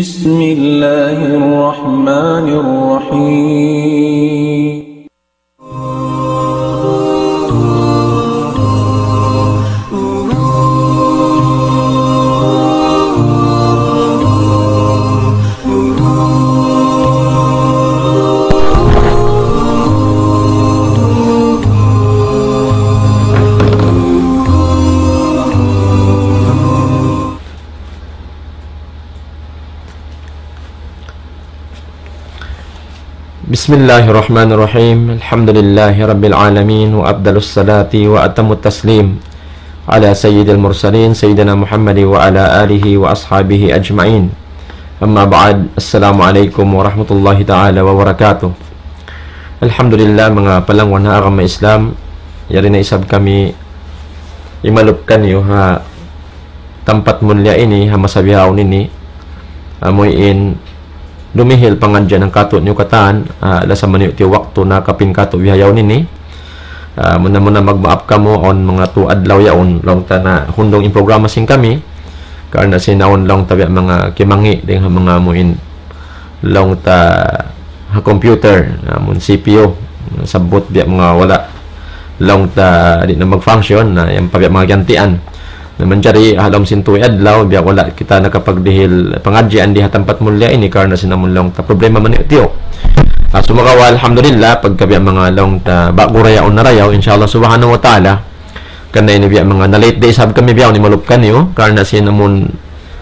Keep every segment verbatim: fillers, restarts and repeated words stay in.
بسم الله الرحمن الرحيم. بسم الله الرحمن الرحيم. الحمد لله رب العالمين، وأفضل الصلاة وأتم التسليم على سيد المرسلين سيدنا محمد وعلى آله وأصحابه أجمعين. أما بعد، السلام عليكم ورحمة الله تعالى وبركاته. Alhamdulillah, manga palangwan ha agama Islam, yari na isab kami imalup kaniyu ha tampat mulliya ini, ha masa bihaun ini, amu in dumihil pangadji' ha katu' niyu katan, ah, lasa maniyu' tiyu' waktu nakapin katu' bihaun ini. Ah, muna-muna magmaap kamu, awn manga tu adlaw yaun, laung ta nahundung in programa sin kami, karna' sin awn laung ta biya' manga kimangi' dayn ha manga amu in laung ta ha computer, amun C P U, sabbut biya' manga wala' laung ta di' na mag-function, na yan pa biya' manga giyantian. Na manjari ha lawm sin tu adlaw, biya' wala' kita nakapagdihil pangadjian di ha tampat mulliya ini karna' sin amun laung ta problema maniyu'-tiyu'. Ah, sumagawa', alhamdulillah, pagka biya' manga laung ta ba'gu rayaw na rayaw, insha Allah subhanahu wa ta'ala, karna' ini biya' manga na-late da isab kami biya' ini malup kaniyu, karna' sin amun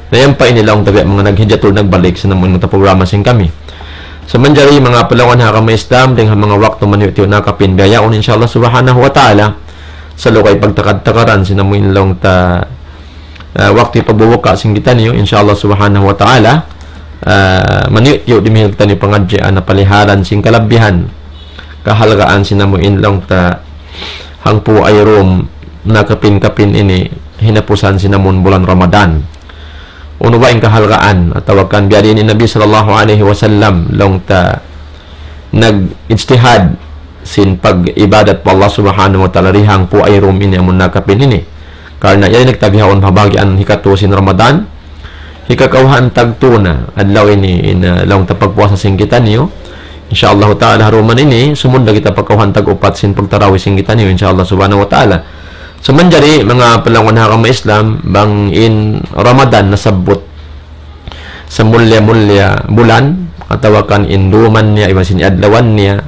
na yan pa ini laung ta biya' manga naghijratul nagbalik sin amun ta programa sin kami. Sa' manjari manga palangwan ha agama Islam, dayn ha manga waktu maniyu'-tiyu' nakapin bihaun, insha Allah subhanahu wa ta'ala, sa' lugay pagtakad-takaran sin amun laung ta, ah, waktu pagbubuka sin kitaniyu, insha Allah subhanahu wa ta'ala, ah, maniyu'-tiyu' dumihil kitaniyu pangadjian na paliharan sin kalabihan, kahalgaan sin amun laung ta hangpu' ayrum nakapin-kapin ini hinapusan sin amun bulan Ramadan. Unu ba in kahalgaan atawa kan biya' diin in Nabi sallallahu alayhi wasallam laung ta nag-ijtihad sin pag-ibadat pa Allah subhanahu wa ta'ala di hangpu' ayrum ini amun nakapin ini. Karna' yan in nagtabihaun pa bahagian hikatu sin Ramadan, hikakawhaan tagtu na adlaw ini in, ah, laung ta pagpuasa sin kitaniyu. Insha Allah ta'ala, ha duman ini, sumunda kita pa kawhaan tag-upat sin pagtarawih sin kitaniyu, insha Allah subhanahu wa ta'ala. Sa' manjari, manga palangwan ha agama Islam, bang in Ramadan nasabbut sa mulliya-mulliya bulan, atawa kan in duman niya, iban sin adlawan niya,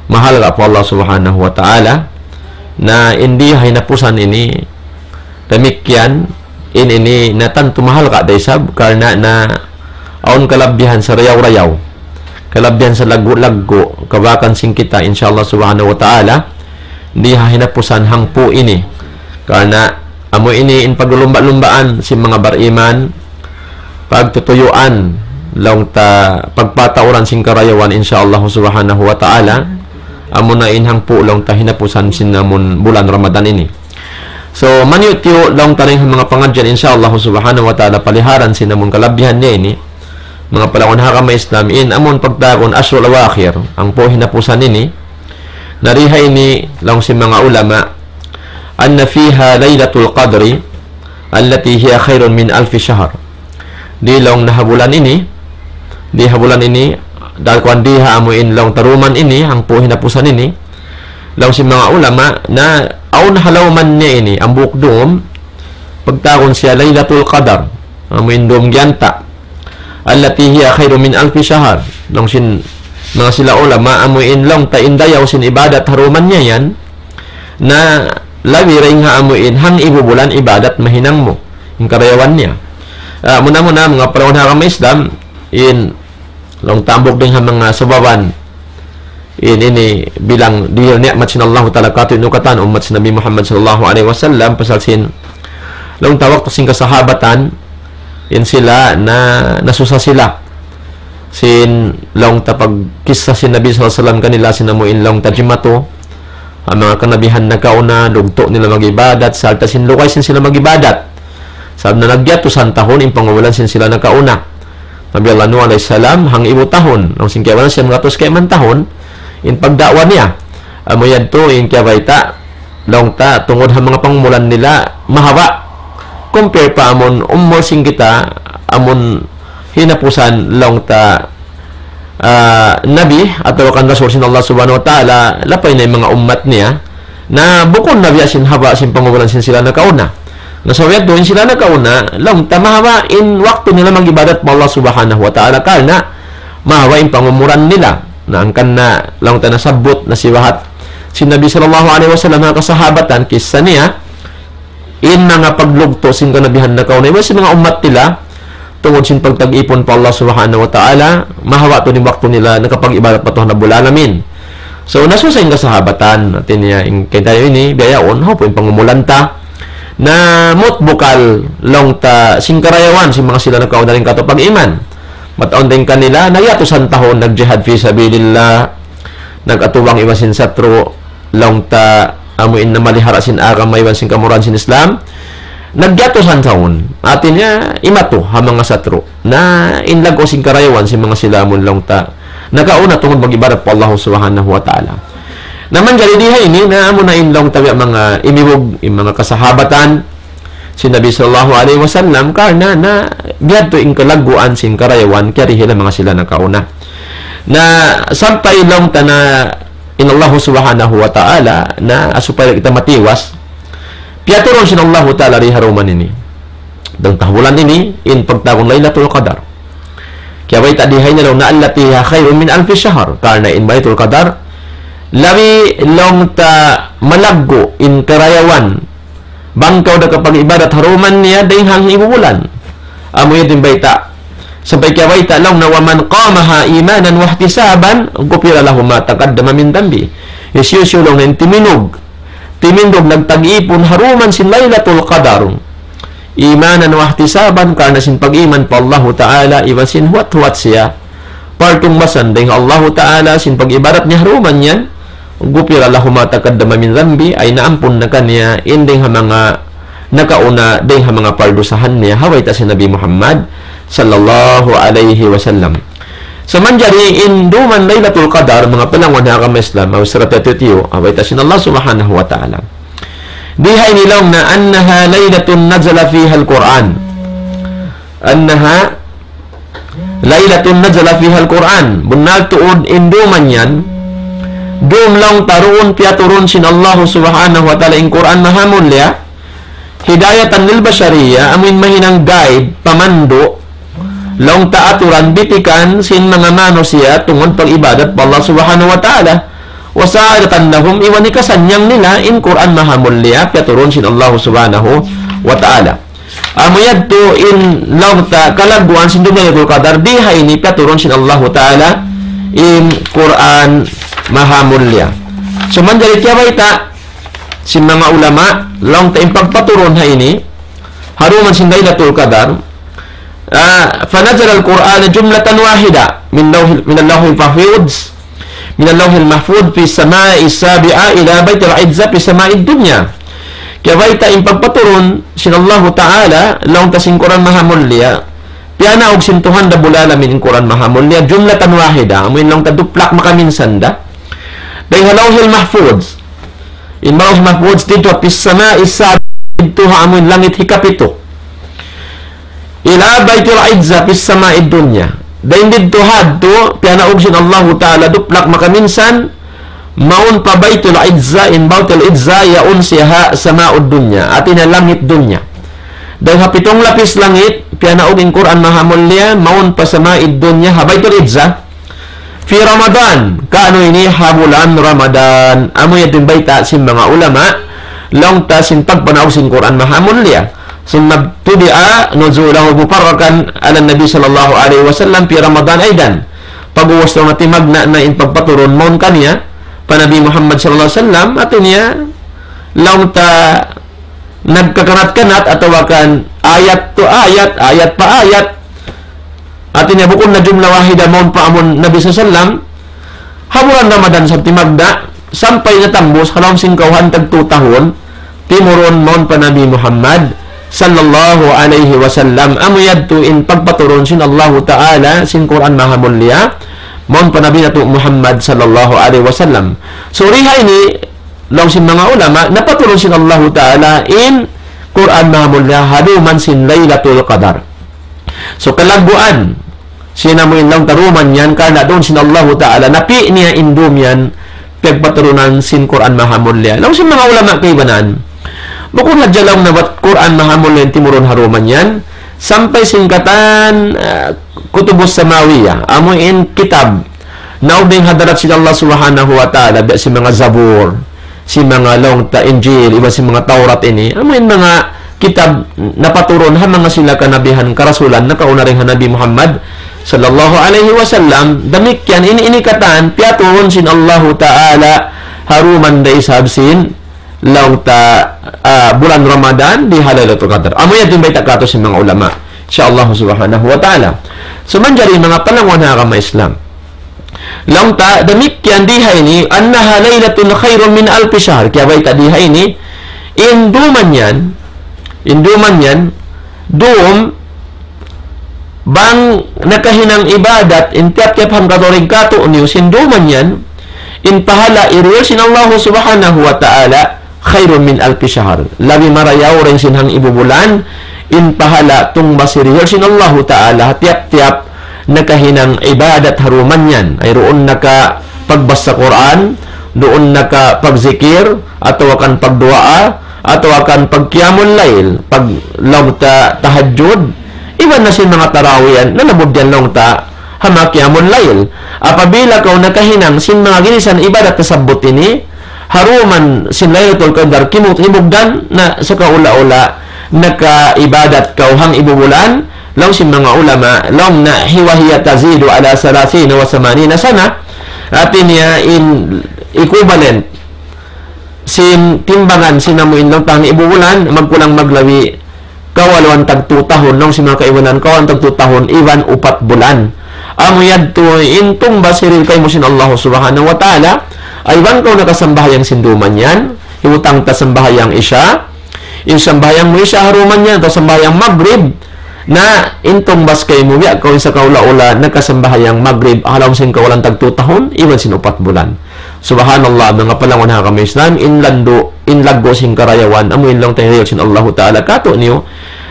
mahalga' pa Allah subhanahu wa ta'ala, na in di ha hinapusan ini, damikkiyan, in ini na tantu mahalga' da isab, karna' na awn kalabihan sa rayaw-rayaw, kalabihan sa laggu'-laggu', kabakan sin kita, insha Allah subhanahu wa ta'ala, di ha hinapusan hangpu' ini. Karna' amu ini in paglumba'-lumbaan sin manga bariman, pagtutuyuan, laung ta pagpatauran sin karayawan, insha Allah subhanahu wa ta'ala, amuna in hangpu' laung ta hinapusan sin amun bulan Ramadan ini. So, maniyu'-tiyu' laung ta dayn ha manga pangadjian, insha Allah subhanahu wa ta'ala, paliharan sin amun kalabihan niya ini. Manga palangwan ha agama Islam, in amun pagtawagun ashrul awakhir, hangpu' hinapusan ini, na di ha ini laung sin manga ulama, أن فيها ليلة القدر التي هي خير من ألف شهر. Di laung na ha bulan ini, di ha bulan ini, dahil kuwan di ha amu in laung ta duman ini, hangpu' hinapusan ini, laung sin manga ulama, na awn ha lawman niya ini, hambuuk dum, pagtawagun siya Laylatul Qadar, amu in dum giyanta'. التي هي خير من ألف شهر. Laung sin manga sila ulama, amu in laung ta in dayaw sin ibadat ha duman niya yan, na labi dayn ha amu in hangpu' bulan ibadat mahinang mu. In karayawan niya. Ah, muna-muna, manga palangwan ha agama Islam, in laung ta hambuuk dayn ha manga sababan in ini bilang dihil ni'mat sin Allahu Ta'ala kātu'niyu katan ummat sin Nabi Muhammad sallallahu alayhi wasallam, pasal sin laung ta waktu sin kasahabatan, in sila na, nasusa sila sin laung ta pagkissa sin Nabi sallallahu alayhi wasallam kanila sin amu in laung ta jimatu, ha manga kanabihan nakauna, lugtu' nila mag-ibadat, sarta' sin lugay sin sila mag-ibadat. Sabab na nagyatusan tahun in pangumulan sin sila nakauna. Nabi Allah Nuh alayhi salam, hangpu' tahun, laung sin kaibanan siyam ratus kayman tahun, in pagda'wa niya. Amu yadtu, in kiyabayta', laung ta, tungud ha manga pangumulan nila, mahaba'. Compare pa amun umur sin kita, amun hinapusan laung ta, ah, Nabi atawa kan Rasul sin Allah Subhanahu wa Ta'ala, lapay na in manga ummat niya, na bukun na biya' sin haba' sin pangumulan sin sila nakauna. Na sa' biya' duun sila nakauna, laung ta mahaba' in waktu nila mag-ibadat pa Allah Subhanahu wa Ta'ala karna' mahaba' in pangumulan nila. Na hangkan na laung ta nasabbut, nasibahat sin Nabi sallallahu alayhi wasallam ha kasahabatan, kissa niya, in manga paglugtu' sin kanabihan nakauna, iban sin manga ummat nila, tungud sin pagtag-ipun pa Allah Subhanahu wa Ta'ala, mahaba' tuud in waktu nila nakapag-ibadat pa Tuhan Rabbul Alamin. So, nasusa in kasahabatan, hati niya, in kita ini, biya' yaun, hawpu in pangumulan ta, na mutbukal laung ta sin karayawan sin manga sila nakauna dayn kātu' pag-iman. Mataud dayn kanila, nagyatusan tahun nagjihad fi sabilillah, nag-atubang iban sin satru', laung ta amu in namalihara' sin agama iban sin kamurahan sin Islam, nagyatusan tahun. Hati niya, imatu ha manga satru'. Na in laggu' sin karayawan sin manga sila amun laung ta nakauna tungud mag-ibadat pa Allah Subhanahu wa Ta'ala. Na manjari di ha ini, na amu na in laung ta biya' manga imibug, in manga kasahabatan, sin Nabi sallallahu alayhi wasallam, karna' na biya' hādtu in kalagguan sin karayawan, kiyarihilan manga sila nakauna. Na sampay laung ta na in Allah Subhanahu wa Ta'ala, na supaya kita matiwas, piyaturun sin Allah Ta'ala di ha dum ini. Dayn ha bulan ini, in pagtawagun Laylatul Qadar. Kiyabayta' di ha ini laung na التي هي خير من ألف شهر. Karna' in Laylatul Qadar, labi laung ta malaggu' in karayawan bang kaw da kapag-ibadat ha dum niya dayn ha hangibu bulan. Amu yadtu in bayta'. Sampay kiyabayta' laung na ومن قامها إيمانا واحتسابا غفر له ما تقدم من ذنبه. Hisiyu-siyu laung na in timindug. Timindug nagtag-ipun ha dum sin Laylatul Qadar. إيمانا واحتسابا, karna' sin pag-iman pa Allahu Ta'ala, iban sin huwat-huwat siya. Partung basan dayn ha Allahu Ta'ala, sin pag-ibadat niya ha dum yan, غفر له ما تقدم من ذنبه, ay naampun na kaniya in dayn ha manga nakauna, dayn ha manga pardusahan niya, ha bayta' sin Nabi Muhammad sallallahu alayhi wasallam. Sa' manjari in dum Laylatul Qadar, manga palangwan ha agama Islam, aw sarata titiyu, ha bayta' sin Allah Subhanahu wa Ta'ala. Di ha ini laung na أنها ليلة نزل فيها القرآن. أنها ليلة نزل فيها القرآن. Bunnal tuud in dum yan, dum laung ta duun piyaturun sin Allah Subhanahu wa Ta'ala in Qur'an mahamulliya. هداية للبشرية, amu in mahinang guide, pamandu', laung ta aturan bitikan sin manga manusiya' tungud pag-ibadat pa Allah Subhanahu wa Ta'ala. وسعادة لهم, iban hikasannyang nila in Qur'an mahamulliya, piyaturun sin Allah Subhanahu wa Ta'ala. Amu yadtu in laung ta kalagguan sin dum Laylatul Qadar, di ha ini piyaturun sin Allahu Ta'ala in Qur'an mahamulliya. So, manjari kiyabayta' sin manga ulama, laung ta in pagpaturun ha ini, ha dum sin Laylatul Qadar, ah, فنزل القرآن جملة واحدة من لوح، من اللوح المحفوظ، من اللوح المحفوظ في السماء السابعة إلى بيت العزة في السماء الدنيا. Kiyabayta' in pagpaturun sin Allahu Ta'ala, laung ta sin Qur'an mahamulliya, piyanaug sin Tuhan Rabbul Alamin in Qur'an mahamulliya, جملة واحدة, amu in laung ta duplak makaminsan da. Dayn ha Lawhil Mahfuz. In Lawhil Mahfuz didtu ha في السماء السابعة, didtu ha amu in langit hikapitu. إلى بيت العزة في السماء الدنيا. Dayn didtu hadtu, piyanaug sin Allahu Ta'ala duplak makaminsan, mawn pa Baytul Izza, in Baytul Izza, yaun siya ha sama'ud dunya, hati niya langit dunya. Dayn ha pitung lapis langit, piyanaug in Qur'an mahamulliya, mawn pa sama'id dunya, ha Baytul Izza. في رمضان, kaunu ini ha bulan Ramadan. Amu yadtu in bayta' sin manga ulama, laung ta sin pagpanaug sin Qur'an mahamulliya. ثم ابتدأ نزوله مفرقا على النبي صلى الله عليه وسلم في رمضان أيضا. Pag'ubus laung ta timagna' na in pagpaturun mawn kaniya, pa Nabi Muhammad sallallahu alayhi wasallam, hati niya, laung ta nagkakanat-kanat atawa kan ayat to ayat, ayat pa ayat. Hati niya bukun na jumla wahida mawn pa amun Nabi sallallahu alayhi wasallam. Ha bulan Ramadan sa timagna', sampay natambus, ha lawm sin kawhaan tagtū tahun, timurun mawn pa Nabi Muhammad sallallahu alayhi wasallam. Amu yadtu in pagpaturun sin Allahu Ta'ala, sin Qur'an mahamulliya, mawn pa Nabi natu' Muhammad sallallahu alayhi wasallam. So, di ha ini, laung sin manga ulama, napaturun sin Allahu Ta'ala in Qur'an mahamulliya ha dum sin Laylatul Qadar. So, kalagguan, sin amu in laung ta dum yan, karna' duun sin Allahu Ta'ala, napi' niya in dum yan, piyagpaturunan sin Qur'an Mahamulliya. Laung sin manga ulama kaibanan, bukun hadja laung niya bat Qur'an Mahamulliya in timurun ha dum yan, sampay sin katan, ah, Kutubus Samawiyah, amu in kitab, naug dayn ha hadarat sin Allah Subhanahu wa Ta'ala, biya' sin manga Zabur, sin manga laung ta Injil, iban sin manga Tawrat ini, amu in manga kitab napaturun ha manga sila kanabihan karasulan nakauna dayn ha Nabi Muhammad sallallahu alayhi wasallam, damikkiyan ini, ini katan, piyaturun sin Allahu Ta'ala ha dum da isab sin laung ta, ah, bulan Ramadan di ha Laylatul Qadar. Amu yan in bayta' katu' sin manga ulama. Insya Allah Subhanahu wa Ta'ala. So, manjari manga palanguwan ha agama Islam. Laung ta, damikkiyan di ha ini, أنها ليلة خير من ألف شهر. Kiyabayta' di ha ini, in dum yan, in dum yan, dum, bang nakahinang ibadat, in tiyap-tiyap hangkatau dayn katu' niyu, sin dum yan, in pahala' hirihil sin Allah Subhanahu wa Ta'ala, خير من ألف شهر. Labi marayaw dayn sin hangka-ibu bulan, in pahala' tungbas hirihil sin Allahu Ta'ala, tiyap-tiyap nakahinang ibadat ha dum yan. Ay duun nakapagbasa Qur'an, duun nakapagjikir, atawa kan pagduwaa, atawa kan pagqiyamul layl, paglaung ta tahajjud, iban na sin manga tarawih yan, nalamud yan laung ta, ha manga qiyamul layl. Apabila kaw nakahinang sin manga ginisan ibadat tasabbut ini, ha dum sin Laylatul Qadar kimugdan, na sakaula-ula nakaibadat kaw hangka-ibu bulan, laung sin manga ulama, laung na وهي تزيد على ثلاثين وثمانين سنة, hati niya in equivalent sin timbangan sin amu in laung ta hangka-ibu bulan, magkulang maglabi, kawaluan tagtu tahun, laung sin manga kaibanan, kawaluan tagtu tahun, iban upat bulan. Amu yadtu in tungbas hirihil kaymu sin Allah Subhanahu wa Ta'ala, ay bang kaw nakasambahayang sin dum yan, hibutang ta sambahayang Isya, in sambahayang mu Isya ha dum yan, atawa sambahayang Magrib, na in tungbas kaymu, biya' kaw in sakaula-ula nakasambahayang Magrib, ha lawm sin kawaluan tagtu tahun, iban sin upat bulan. Subhanallah, manga palanguwan ha agama Islam, in landu', in laggu' sin karayawan, amu in laung ta hirihil sin Allahu Ta'ala katu' niyu,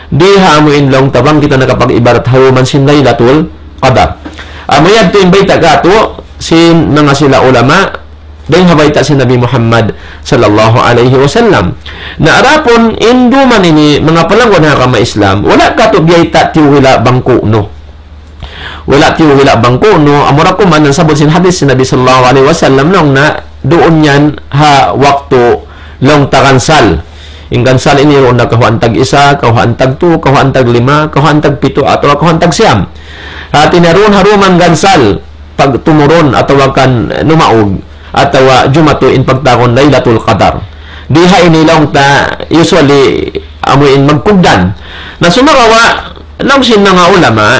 di ha amu in laung ta bang kita nakapag-ibadat ha dum sin Laylatul Qadar. Amu yadtu in bayta' katu' sin manga sila ulama, dayn ha bayta' sin Nabi Muhammad sallallahu alayhi wasallam. Na adapun in dum ini, manga palanguwan ha agama Islam, wala' katu' biyayta' tiyuhila bang ku'nu. Wala' tiyuhila bang ku'nu, amura kuman nasabbut sin hadith sin Nabi sallallahu alayhi wasallam, laung na duun yan ha waktu laung ta gansal. In gansal ini duun na kawhaan tag-isa, kawhaan tagtu, kawhaan taglima, kawhaan tagpitu, atawa kawhaan tagsiyam. Hati niya duun ha dum gansal, pagtumurun, atawa kan numaug, atawa jumatu in pagtawagun Laylatul Qadar. Di ha ini laung ta, usually, amu in magkugdan. Na sumagawa', laung sin manga ulama,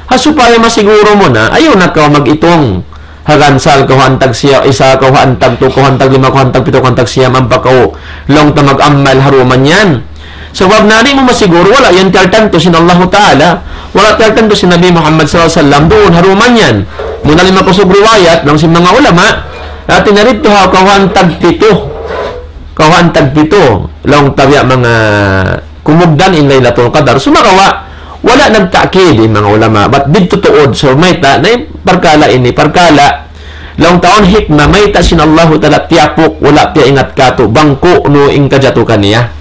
ha supaya masiguru mu na, ayaw na kaw mag-itung. Ha gansal kawhaan tagsiya, isa kawhaan tagtu, kawhaan taglima, kawhaan tagpitu, kawhaan tagsiyam, ampa kaw laung ta mag-amal ha dum yan. Sabab na di' mu masiguru, wala' yan tiyaltantu sin Allahu Ta'ala, wala' tiyaltantu sin Nabi Muhammad sallallahu alayhi wasallam, duun ha dum yan. Muna lima kusug riwayat, laung sin manga ulama, hati niya didtu ha kawhaan tagpitu. Kawhaan tagpitu, laung ta biya' manga kumugdan in Laylatul Qadar. Sumagawa', wala' nagta'kid in manga ulama. Bat didtu tuud, so mayta', na in parkala' ini, parkala', laung ta awn hikmah, mayta' sin Allahu Ta'ala tiyapuk, wala' piyaingat katu', bang ku'nu in kajatu kaniya.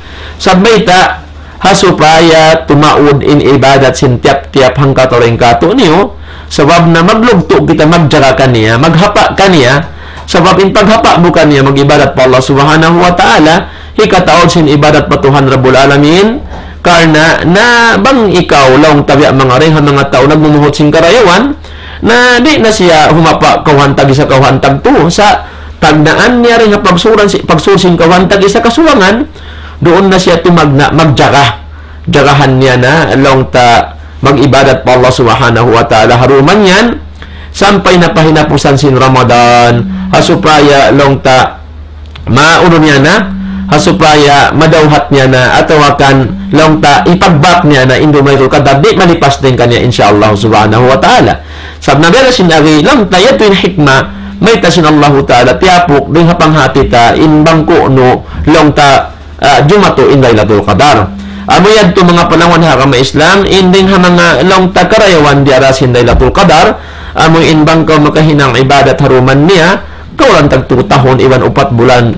Sabab mayta', ha supaya tumaud in ibadat sin tiyap-tiyap hangkatau dayn katu' niyu, sabab na maglugtu' kita magjaga kaniya, maghapa' kaniya, sabab in paghapa' mu kaniya mag-ibadat pa Allah Subhanahu wa Ta'ala, hikataud sin ibadat pa Tuhan Rabbul Alamin, karna' na bang ikaw laung ta biya' manga dayn ha manga tau nagmumuhut sin karayawan, na di' na siya humapa' kawhaan tag-isa kawhaan tagtu, sa' tagnaan niya dayn ha pagsuran si-, pagsur sin kawhaan tag-isa kasuwangan, duun na siya tumagna' magjaga. Jagahan niya na, laung ta mag-ibadat pa Allah Subhanahu wa Ta'ala ha dum yan, sampay na pa hinapusan sin Ramadan, ha supaya laung ta maunu niya na, ha supaya madawhat niya na, atawa kan laung ta ipagbak niya na in dum Laylatul Qadar, di' malipas dayn kaniya, insya Allah Subhanahu wa Ta'ala. Sabab na biya' sin agi, laung ta yadtu in hikmah, mayta' sin Allahu Ta'ala tiyapuk dayn ha panghati ta, in bang ku'nu, laung ta, ah, jumatu in Laylatul Qadar. Amu yadtu manga palangwan ha agama Islam, in dayng ha manga laung ta karayawan diyara sin Laylatul Qadar, amu in bang kaw makahinang ibadat ha dum niya, kawalan tagtu tahun iban upat bulan,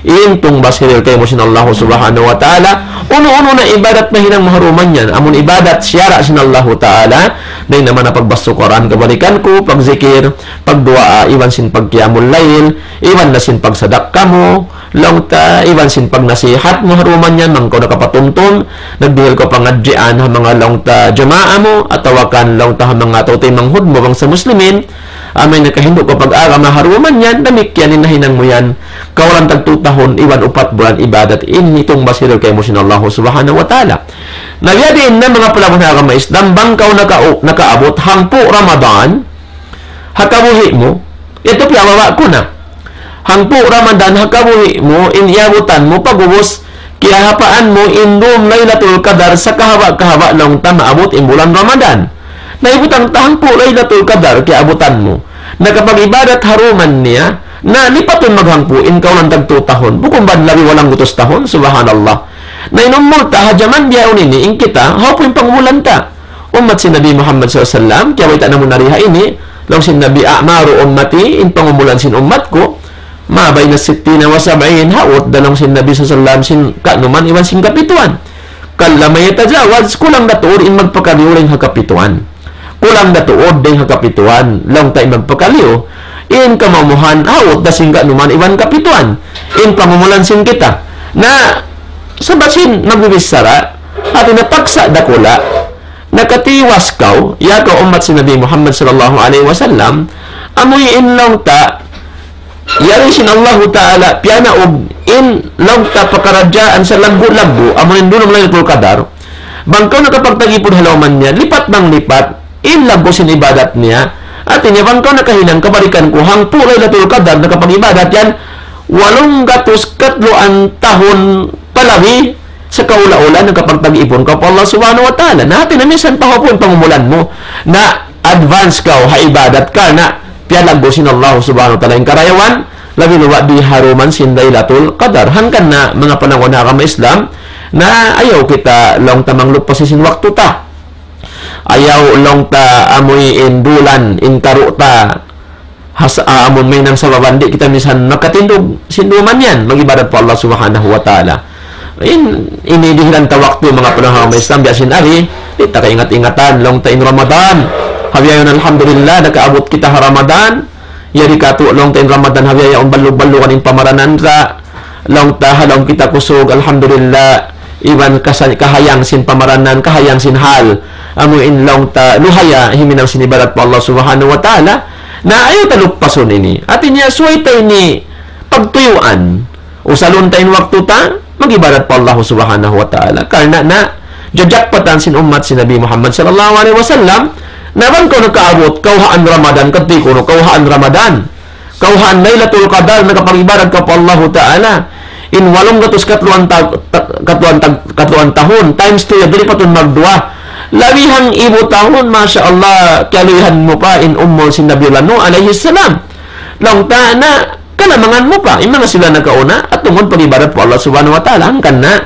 in tungbas hirihil kaymu sin Allah Subhanahu wa Ta'ala, unu-unu na ibadat mahinang mu ha dum yan, amun ibadat siyara' sin Allah Ta'ala, dayng na manga pagbasa Qur'an kabalikan ku, pagzikir, pagduwaa, iban sin pagqiyamul layl, iban na sin pagsadakka mu, laung ta, iban sin pagnasihat mu ha dum yan, bang kaw nakapatumtum, nagdihil kaw pangadjian ha manga laung ta jamaa mu, atawa kan laung ta ha manga tau taymanghud mu bangsa Muslimin, amu in nakahindu' kaw pag-agama ha dum yan, damikkiyan in nahinang mu yan, kawalan tagtu tahun, iban upat bulan ibadat, in hitung basilil kaymu sin Allah Subhanahu wa Ta'ala. Na biya' diin na manga palangwan ha agama Islam, bang kaw naka-, nakaabut, hangpu' Ramadan, ha kabuhi' mu, yadtu piyababa' ku na. Hangpu' Ramadan ha kabuhi' mu, in iyabutan mu, pag'ubus, kiyahapaan mu, in dum Laylatul Qadar, sa kahaba'-kahaba' laung ta maabut in bulan Ramadan. Na ibutan ta hangpu' Laylatul Qadar, kiyaabutan mu. Na kapag-ibadat ha dum niya, na lipatun maghangpu', in kawalan tagtu tahun. Bukun ba labi walang gutus tahun, subhanallah. Na in umul ta, ha jaman bihaun ini, in kita, hawpu in pangumulan ta. Ummat sin Nabi Muhammad sallallahu alayhi wasallam, kiyabayta' namu' na di ha ini, laung sin Nabi, "A'maru ummati, in pangumulan sin ummat ku, ma bayna sittina wa sab'in," haut da laung sin Nabi sallallahu alayhi wasallam sin ka'numan iban sin kapituan. Qalla ma yatajawaz, kulang da tuud in magpakaliyu dayn ha kapituan. Kulang da tuud dayn ha kapituan, laung ta in magpakaliyu. In kamumuhan, haut da sin ka'numan iban kapituan. In pangumulan sin kita. Na, sabab sin magbibichara, hati niya paksa dakula', nakatiwas kaw, ya kaw ummat sin Nabi Muhammad sallallahu alayhi wasallam, amuin laung ta, yari sin Allahu Ta'ala, piyanaug in laung ta pakaradjaan sa laggu'-laggu', amuin dunum Laylatul Qadar, bang kaw nakapagtagipun ha lawm niya, lipat bang lipat, in laggu' sin ibadat niya, hati niya bang kaw nakahinang kabalikan ku, hangpu' Laylatul Qadar, nakapag-ibadat yan, walung gatus katluan tahun palabi, sa kaula-ula nakapagtagipun kaw pa Allah Subhanahu wa Ta'ala. Na hati na minsan pa hawpu' in pangumulan mu. Na advance kaw ha ibadat karna' piyalaggu' sin Allah Subhanahu wa Ta'ala in karayawan, labi luba' di ha dum sin Laylatul Qadar. Hangkan na manga palangwan ha agama Islam, na ayaw kita laung ta mangluppas sin waktu ta. Ayaw laung ta amuin dulan in karu' ta. Has-, ah, amun mahinang sababan di' kita minsan makatindug sin dum yan, mag-ibadat pa Allah Subhanahu wa Ta'ala. In, ini dihilan ta waktu manga palangwan ha agama Islam, biya' sin ari, di' ta kaingat-ingatan, laung ta in Ramadan. Ha bihaun alhamdulillah, nakaabut kita ha Ramadan, yari katu' laung ta in Ramadan, ha bihaun ballug-ballugan in pamaranan ta, laung ta ha lawm kita kusug, alhamdulillah, iban kasa-, kahayang sin pamaranan, kahayang sin hal. Amuin laung ta luhaya himinang sin ibadat pa Allah Subhanahu wa Ta'ala. Na ayaw ta luppasun ini. Hati niya subay ta ini pagtuyuan. Usalun ta in waktu ta, mag-ibadat pa Allah Subhanahu wa Ta'ala. Karna' na, jajakpatan sin ummat sin Nabi Muhammad sallallahu alayhi wasallam, na bang kaw nakaabut, kawhaan Ramadan, kati kunu kawhaan Ramadan. Kawhaan Laylatul Qadar, nakapag-ibadat kaw pa Allahu Ta'ala. In walung gatus katluan ta-, ta-, katluan ta-, katluan tahun, times two, yadtu lipatun magduwa. Labi hangpu' tahun, masha Allah, kiyaluihan mu pa in umul sin Nabi Nuh alayhi salam. Laung ta na, kalamangan mu pa, in manga sila nakauna, atungun pag-ibadat pa Allah Subhanahu wa Ta'ala, hangkan na,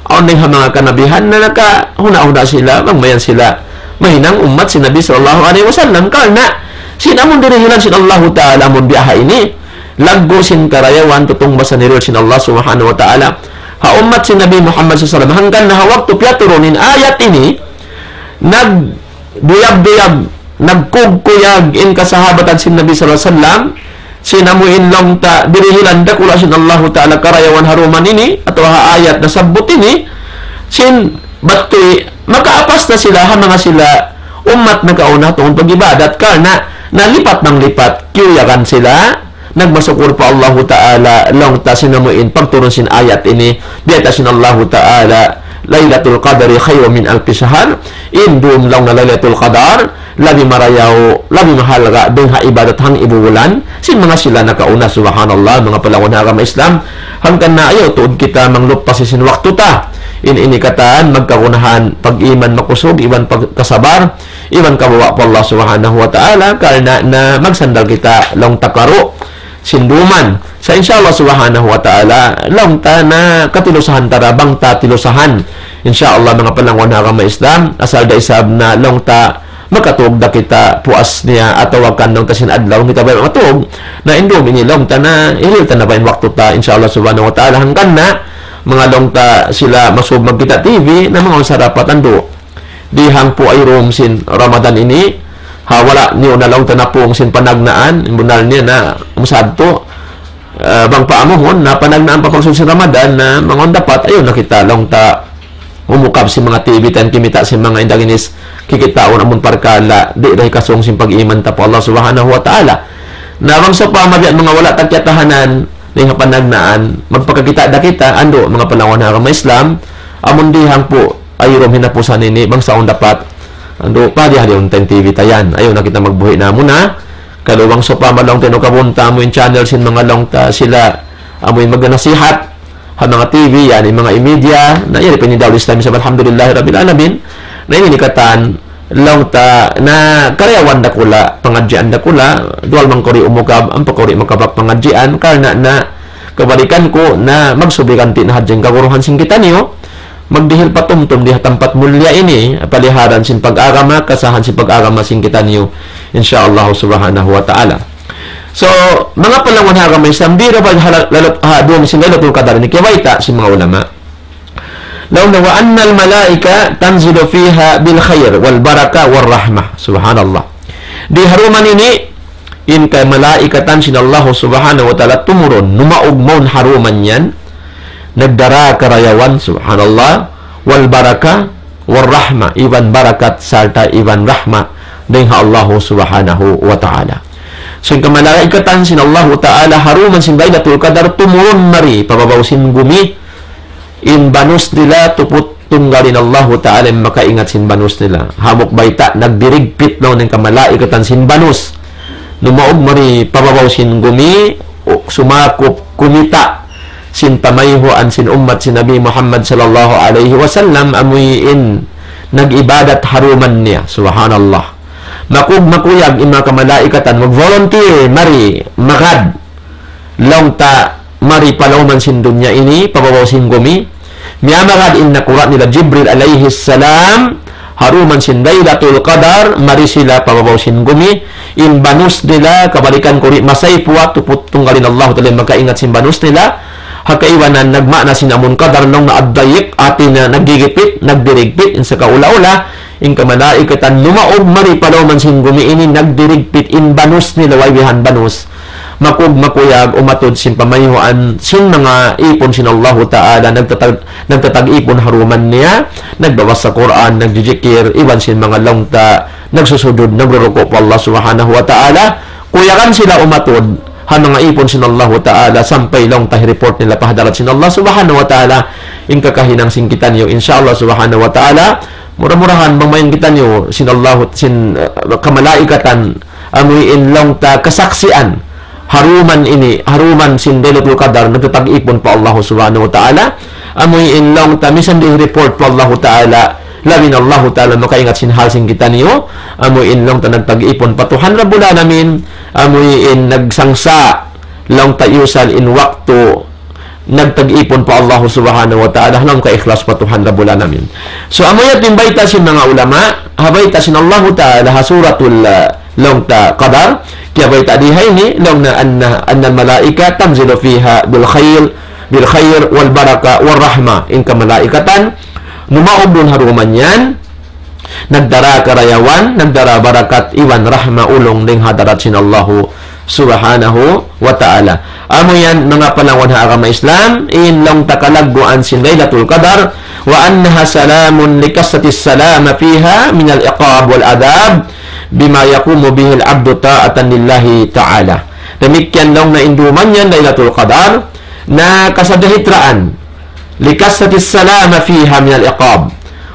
awn na in manga kanabihan na nakahuna'-huna' sila, bang mayan sila mahinang ummat sin Nabi sallallahu alayhi wasallam. Karna', sin amun dirihilan sin Allahu Ta'ala amun biya' ha ini, laggu' sin karayawan tutungbas hirihil sin Allah Subhanahu wa Ta'ala. Ha ummat sin Nabi Muhammad sallallahu alayhi wasallam, hangkan na ha waktu piyaturun in ayat ini, nag- duyag-duyag, nagkugkuyag in kasahabatan sin Nabi sallallahu alayhi wasallam, sin amuin laung ta dirihilan dakula' sin Allahu Ta'ala karayawan ha dum ini, atawa ha ayat nasabbut ini, sin bat tuy makaapas na sila, ha manga sila ummat nakauna tungud pag-ibadat, karna' nalipat nang lipat, kiyuyagan sila, nagmasukur pa Allahu Ta'ala, laung ta sin amuin pagturun sin ayat ini, biyayta' sin Allahu Ta'ala, Laylatul Qadri khayrun min alfi shahr, in dum laung na Laylatul Qadar, labi marayaw, labi mahalga', dayng ha ibadat hangpu' bulan, sin manga sila nakauna, subhanallah, manga palangwan ha agama Islam, hangkan na ayaw tuud kita mangluppas sin waktu ta, in ini katan, magkagunahan, pag-iman makusug, iban pagkasabar, iban kabawa' pa Allah Subhanahu wa Ta'ala, karna' na magsandal kita laung ta karu' sin duman. Sa' insya Allah subhanahu wa ta'ala, laung ta na katilusahan ta ra bang ta tilusahan. Insya Allah, manga palanguwan ha agama Islam, asal da isab na laung ta makatug da kita puas niya atawa kan laung ta sin adlaw kita bay matug. Na in dum ini laung ta na, ihil ta na ba in waktu ta, insya Allah subhanahu wa ta'ala, hangkan na, manga laung ta sila masub magkita' T V, na manga unsarapat andu'. Di hangpu' ay rum sin Ramadan ini, ha, wala' niyu na laung ta napung sin panagnaan, in bunnal niya na masab tu, eh, bang pa amuhun, na panagnaan pa pagsud sin Ramadan, na manga dapat, ayaw na kita laung ta umukab sin manga T V, tan kimita' sin manga indaginis, kikitaun amun parkala', di' da hikasung sin pag-iman ta pa Allah subhanahu wa ta'ala. Na bang sawpama biya' manga wala' ta kiyatahanan, di ha panagnaan, magpakakita' da kita, andu', manga palanguwan ha agama Islam, amun di hangpu', ay rum hinapusan ini, bang saun dapat, andu', pahadi-hadi unta in T V ta yan. Ayaw na kita magbuhi' na muna. Kalu bang sawpama laung ta in ukabun ta amu in channel sin manga laung ta sila, amu in magnasihat, ha manga T V, yan, in manga media, na yan, in pinidaw Islam, isab alhamdulillahi rabbil alamin. Na ini in katan, laung ta, na karayawan dakula', pangadjian dakula', duwal man kaw di' umukab, ampa kaw di' makabak pangadjian, karna' na, kabalikan ku, na magsubli ganti' na hadja in kaguruhan sin kitaniyu, magdihil patumtum di ha tampat mulliya ini, paliharan sin pag-agama, kasahan sin pag-agama sin kitaniyu, insya Allah subhanahu wa ta'ala. So, manga palanguwan ha agama Islam, bira pa hala-, lalat-, ha, duwa sin Laylatul Qadar ini, kiyabayta' sin manga ulama. Laung niya, وأن الملائكة تنزل فيها بالخير والبركة والرحمة. Subhanallah. Di ha duman ini, in kamalayikatan sin Allah subhanahu wa ta'ala tumurun, numaug mawn ha duman yan, nagdara karayawan, subhanallah, والبركة والرحمة, iban barakat sarta' iban rahmat, dayn ha Allah subhanahu wa ta'ala. So, in kamalayikatan sin Allah ta'ala, ha duman sin Laylatul Qadar, tumurun mari, pa babaw sin gumi, in banus nila tuput tunggal in Allahu Ta'ala in makaingat sin banus nila. Hambuuk bayta' nagdirigpit laung in kamalaikatan sin banus. Numaug mari pa babaw sin gumi, u-, sumakup kumita' sin pamayhuan sin ummat sin Nabi Muhammad sallallahu alayhi wasallam amuin nag-ibadat ha duman niya. Subhanallah. Makug makuyag in manga kamalaikatan, mag-volunteer, mari, magad. Laung ta mari pa lawm sin dunya ini, pa babaw sin gumi. Miyamagad in nakura' nila Jibril alayhi salam, ha duman sin Laylatul Qadar, mari sila pa babaw sin gumi. In banus nila, kabalikan ku di' masaypuwa, tuput tunggal in Allah Ta'ala makaingat sin banus nila. Ha kaibanan nagmaana sin amun qadar laung na ad-dayiq, hati niya naggigipit, nagdirigpit, in sakaula-ula, in kamalaikatan numaug mari pa lawm sin gumi ini nagdirigpit in banus nila way bihan banus. Makug makuyag umatud sin pamayhuan sin manga ipun sin Allahu Ta'ala, nagtatag-, nagtatag-ipun ha duman niya, nagbabasa Qur'an, nagjijikir, iban sin manga laung ta, nagsusujud, nagruruku' pa Allah Subhanahu wa Ta'ala, kuyagan sila umatud, ha manga ipun sin Allahu Ta'ala, sampay laung ta hi-report nila pa hadarat sin Allah Subhanahu wa Ta'ala, in kakahinang sin kitaniyu, insya Allah Subhanahu wa Ta'ala, mura-murahan bang mayan kitaniyu sin Allah, sin, uh, kamalaikatan, amuin laung ta kasaksian, ha duman ini, ha duman sin Laylatul Qadar, nagtatag-ipun pa Allah Subhanahu wa Ta'ala, amuin laung ta misan di' hi-report pa Allah Ta'ala, labi na Allah Ta'ala makaingat sin hal sin kitaniyu, amuin laung ta nagtag-ipun pa Tuhan Rabbul Alamin, amuin nagsangsa', laung ta iyusal in waktu, nagtag-ipun pa Allah Subhanahu wa Ta'ala, ha lawm kaikhlas pa Tuhan Rabbul Alamin. So, amu yan in bayta' sin manga ulama, ha bayta' sin Allah Ta'ala, ha suratul, uh, laung ta Qadar, kiyabayta' di ha ini, laung niya أن، أن الملائكة تنزل فيها بالخير، بالخير والبركة والرحمة. In kamalaikatan, numaug duun ha duman yan, nagdara karayawan, nagdara barakat, iban rahma ulung dayn ha hadarat sin Allahu Subhanahu wa Ta'ala. Amu yan, manga palanguwan ha agama Islam, in laung ta kalagguan sin Laylatul Qadar, وأنها سلام لكثرة السلامة فيها من العقاب والعذاب بما يقوم به العبد طاعة لله تعالى. Damikkiyan laung niya in duman yan Laylatul Qadar, na kasajahitraan, لكثرة السلامة فيها من العقاب.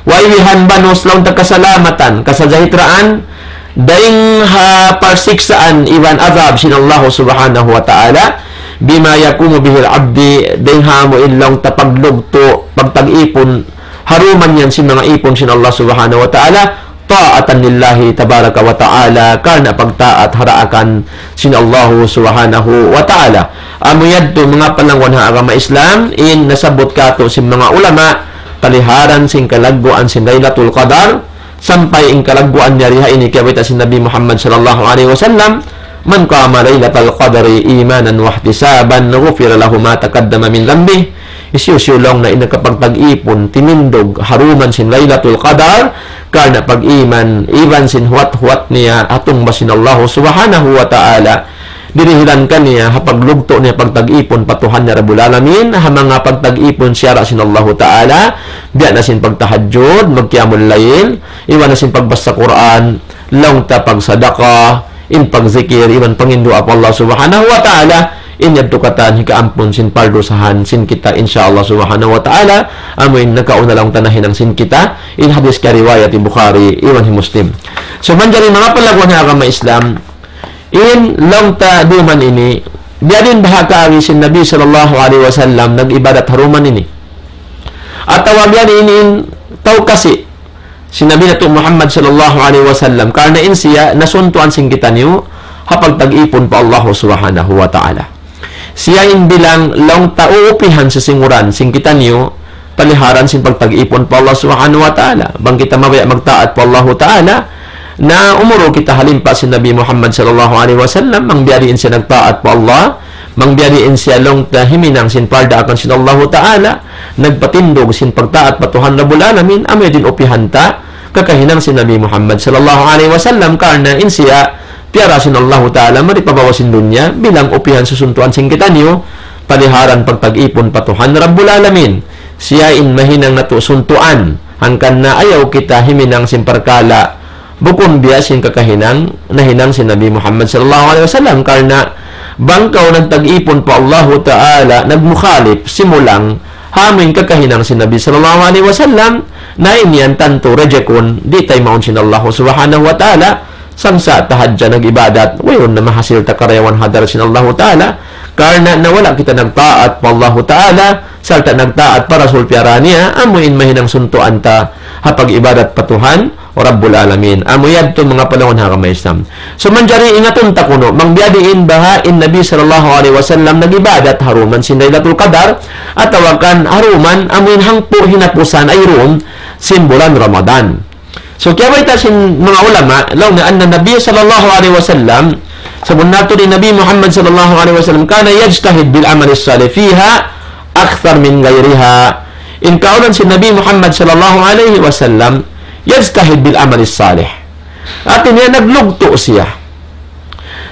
Way bihan banus laung ta kasalamatan, kasajahitraan, dayn ha parsiksaan iban azab sin Allah Subhanahu wa Ta'ala, بما يقوم به العبد, dayn ha amu in laung ta paglugtu', pagtag-ipun, ha duman yan sin manga ipun sin Allah Subhanahu wa Ta'ala, ta'atan lillahi tabaraka wa ta'ala, karna' pagtaat ha daakan sin Allahu subhanahu wa ta'ala. Amu yadtu manga palangwan ha agama Islam, in nasabbut katu' sin manga ulama, paliharan sin kalagguan sin Laylatul Qadar, sampay in kalagguan niya dii ha ini kiyabayta' sin Nabi Muhammad sallallahu alayhi wasallam, من قام ليلة القدر إيمانا واحتسابا غفر له ما تقدم من ذنبه. Hisiyu-siyu laung niya in nakapagtag-ipun, timindug, ha dum sin Laylatul Qadar, karna' pag-iman, iban sin huwat-huwat niya, ha tungbas sin Allahu subhanahu wa ta'ala, dirihilan kaniya, ha paglugtu' niya pagtag-ipun, pa Tuhan niya Rabbul Alamin, ha manga pagtag-ipun siyara' sin Allahu ta'ala, biya' na sin pagtahajjud, magqiyamul layl, iban na sin pagbasa Qur'an, laung ta pagsadaka, in pagzikir, iban panginduwaa pa Allah subhanahu wa ta'ala, in yadtu katan hikaampun sin pardusahan sin kita, insya Allah subhanahu wa ta'ala, amu in nakauna laung ta nahinang sin kita, in hadis kiyariwayat hi Bukhari, iban hi Muslim. So, manjari manga palangwan ha agama Islam, in laung ta dum ini, biya' diin baha' kaagi sin Nabi sallallahu alayhi wasallam nag-ibadat ha dum ini. Atawa biya' diin in tau kasi, sin Nabi natu' Muhammad sallallahu alayhi wasallam, karna' in siya nasuntuan sin kitaniyu, ha pagtag-ipun pa Allahu subhanahu wa ta'ala. Siya in bilang laung ta uupihan sin singuran sin kitaniyu, paliharan sin pagtag-ipun pa Allah subhanahu wa ta'ala. Bang kita mabaya' magtaat pa Allahu ta'ala, na umuru kita ha limpa sin Nabi Muhammad sallallahu alayhi wasallam, bang biya' diin siya nagtaat pa Allah, bang biya' diin siya laung ta himinang sin pardaakan sin Allahu ta'ala, nagpatindug sin pagtaat pa Tuhan Rabbul Alamin, amu yadtu in upihan ta, kakahinang sin Nabi Muhammad sallallahu alayhi wasallam, karna' in siya piyara sin Allahu ta'ala, mari pa babaw sin dunya, bilang upihan susuntuan sin kitaniyu, paliharan pagtag-ipun pa Tuhan Rabbul Alamin. Siya in mahinang natu' suntuan, hangkan na ayaw kita himinang sin parkala', bukun biya' sin kakahinang, nahinang sin Nabi Muhammad sallallahu alayhi wasallam, karna' bang kaw nagtag-ipun pa Allahu ta'ala, nagmukhalif, simulang, ha amu in kakahinang sin Nabi sallallahu alayhi wasallam, na in yan tantu reject un, di' taymaun sin Allahu subhanahu wa ta'ala, sangsa' ta hadja nag-ibadat, wayruun na mahasil ta karayawan ha hadarat sin Allahu ta'ala, karna' na wala' kita nagtaat pa Allahu ta'ala, sarta' nagtaat pa Rasul piyara niya, amu in mahinang suntuan ta, ha pag-ibadat pa Tuhan, Rabbul Alamin. Amu yadtu manga palangwan ha agama Islam. So, manjari ingatun ta kunu', bang biya' diin baha' in Nabi sallallahu alayhi wasallam nag-ibadat ha dum sin Laylatul Qadar, atawa kan ha dum, amu in hangpu' hinapusan ay dum, sin bulan Ramadan. So, kiyabayta' sin manga ulama, laung niya anna Nabi sallallahu alayhi wasallam, sabunnal tuud in Nabi Muhammad sallallahu alayhi wasallam, كان يجتهد بالعمل الصالح فيها أكثر من غيرها. In kaawnan sin Nabi Muhammad sallallahu alayhi wasallam, يجتهد بالعمل الصالح. Hati niya naglugtu' siya.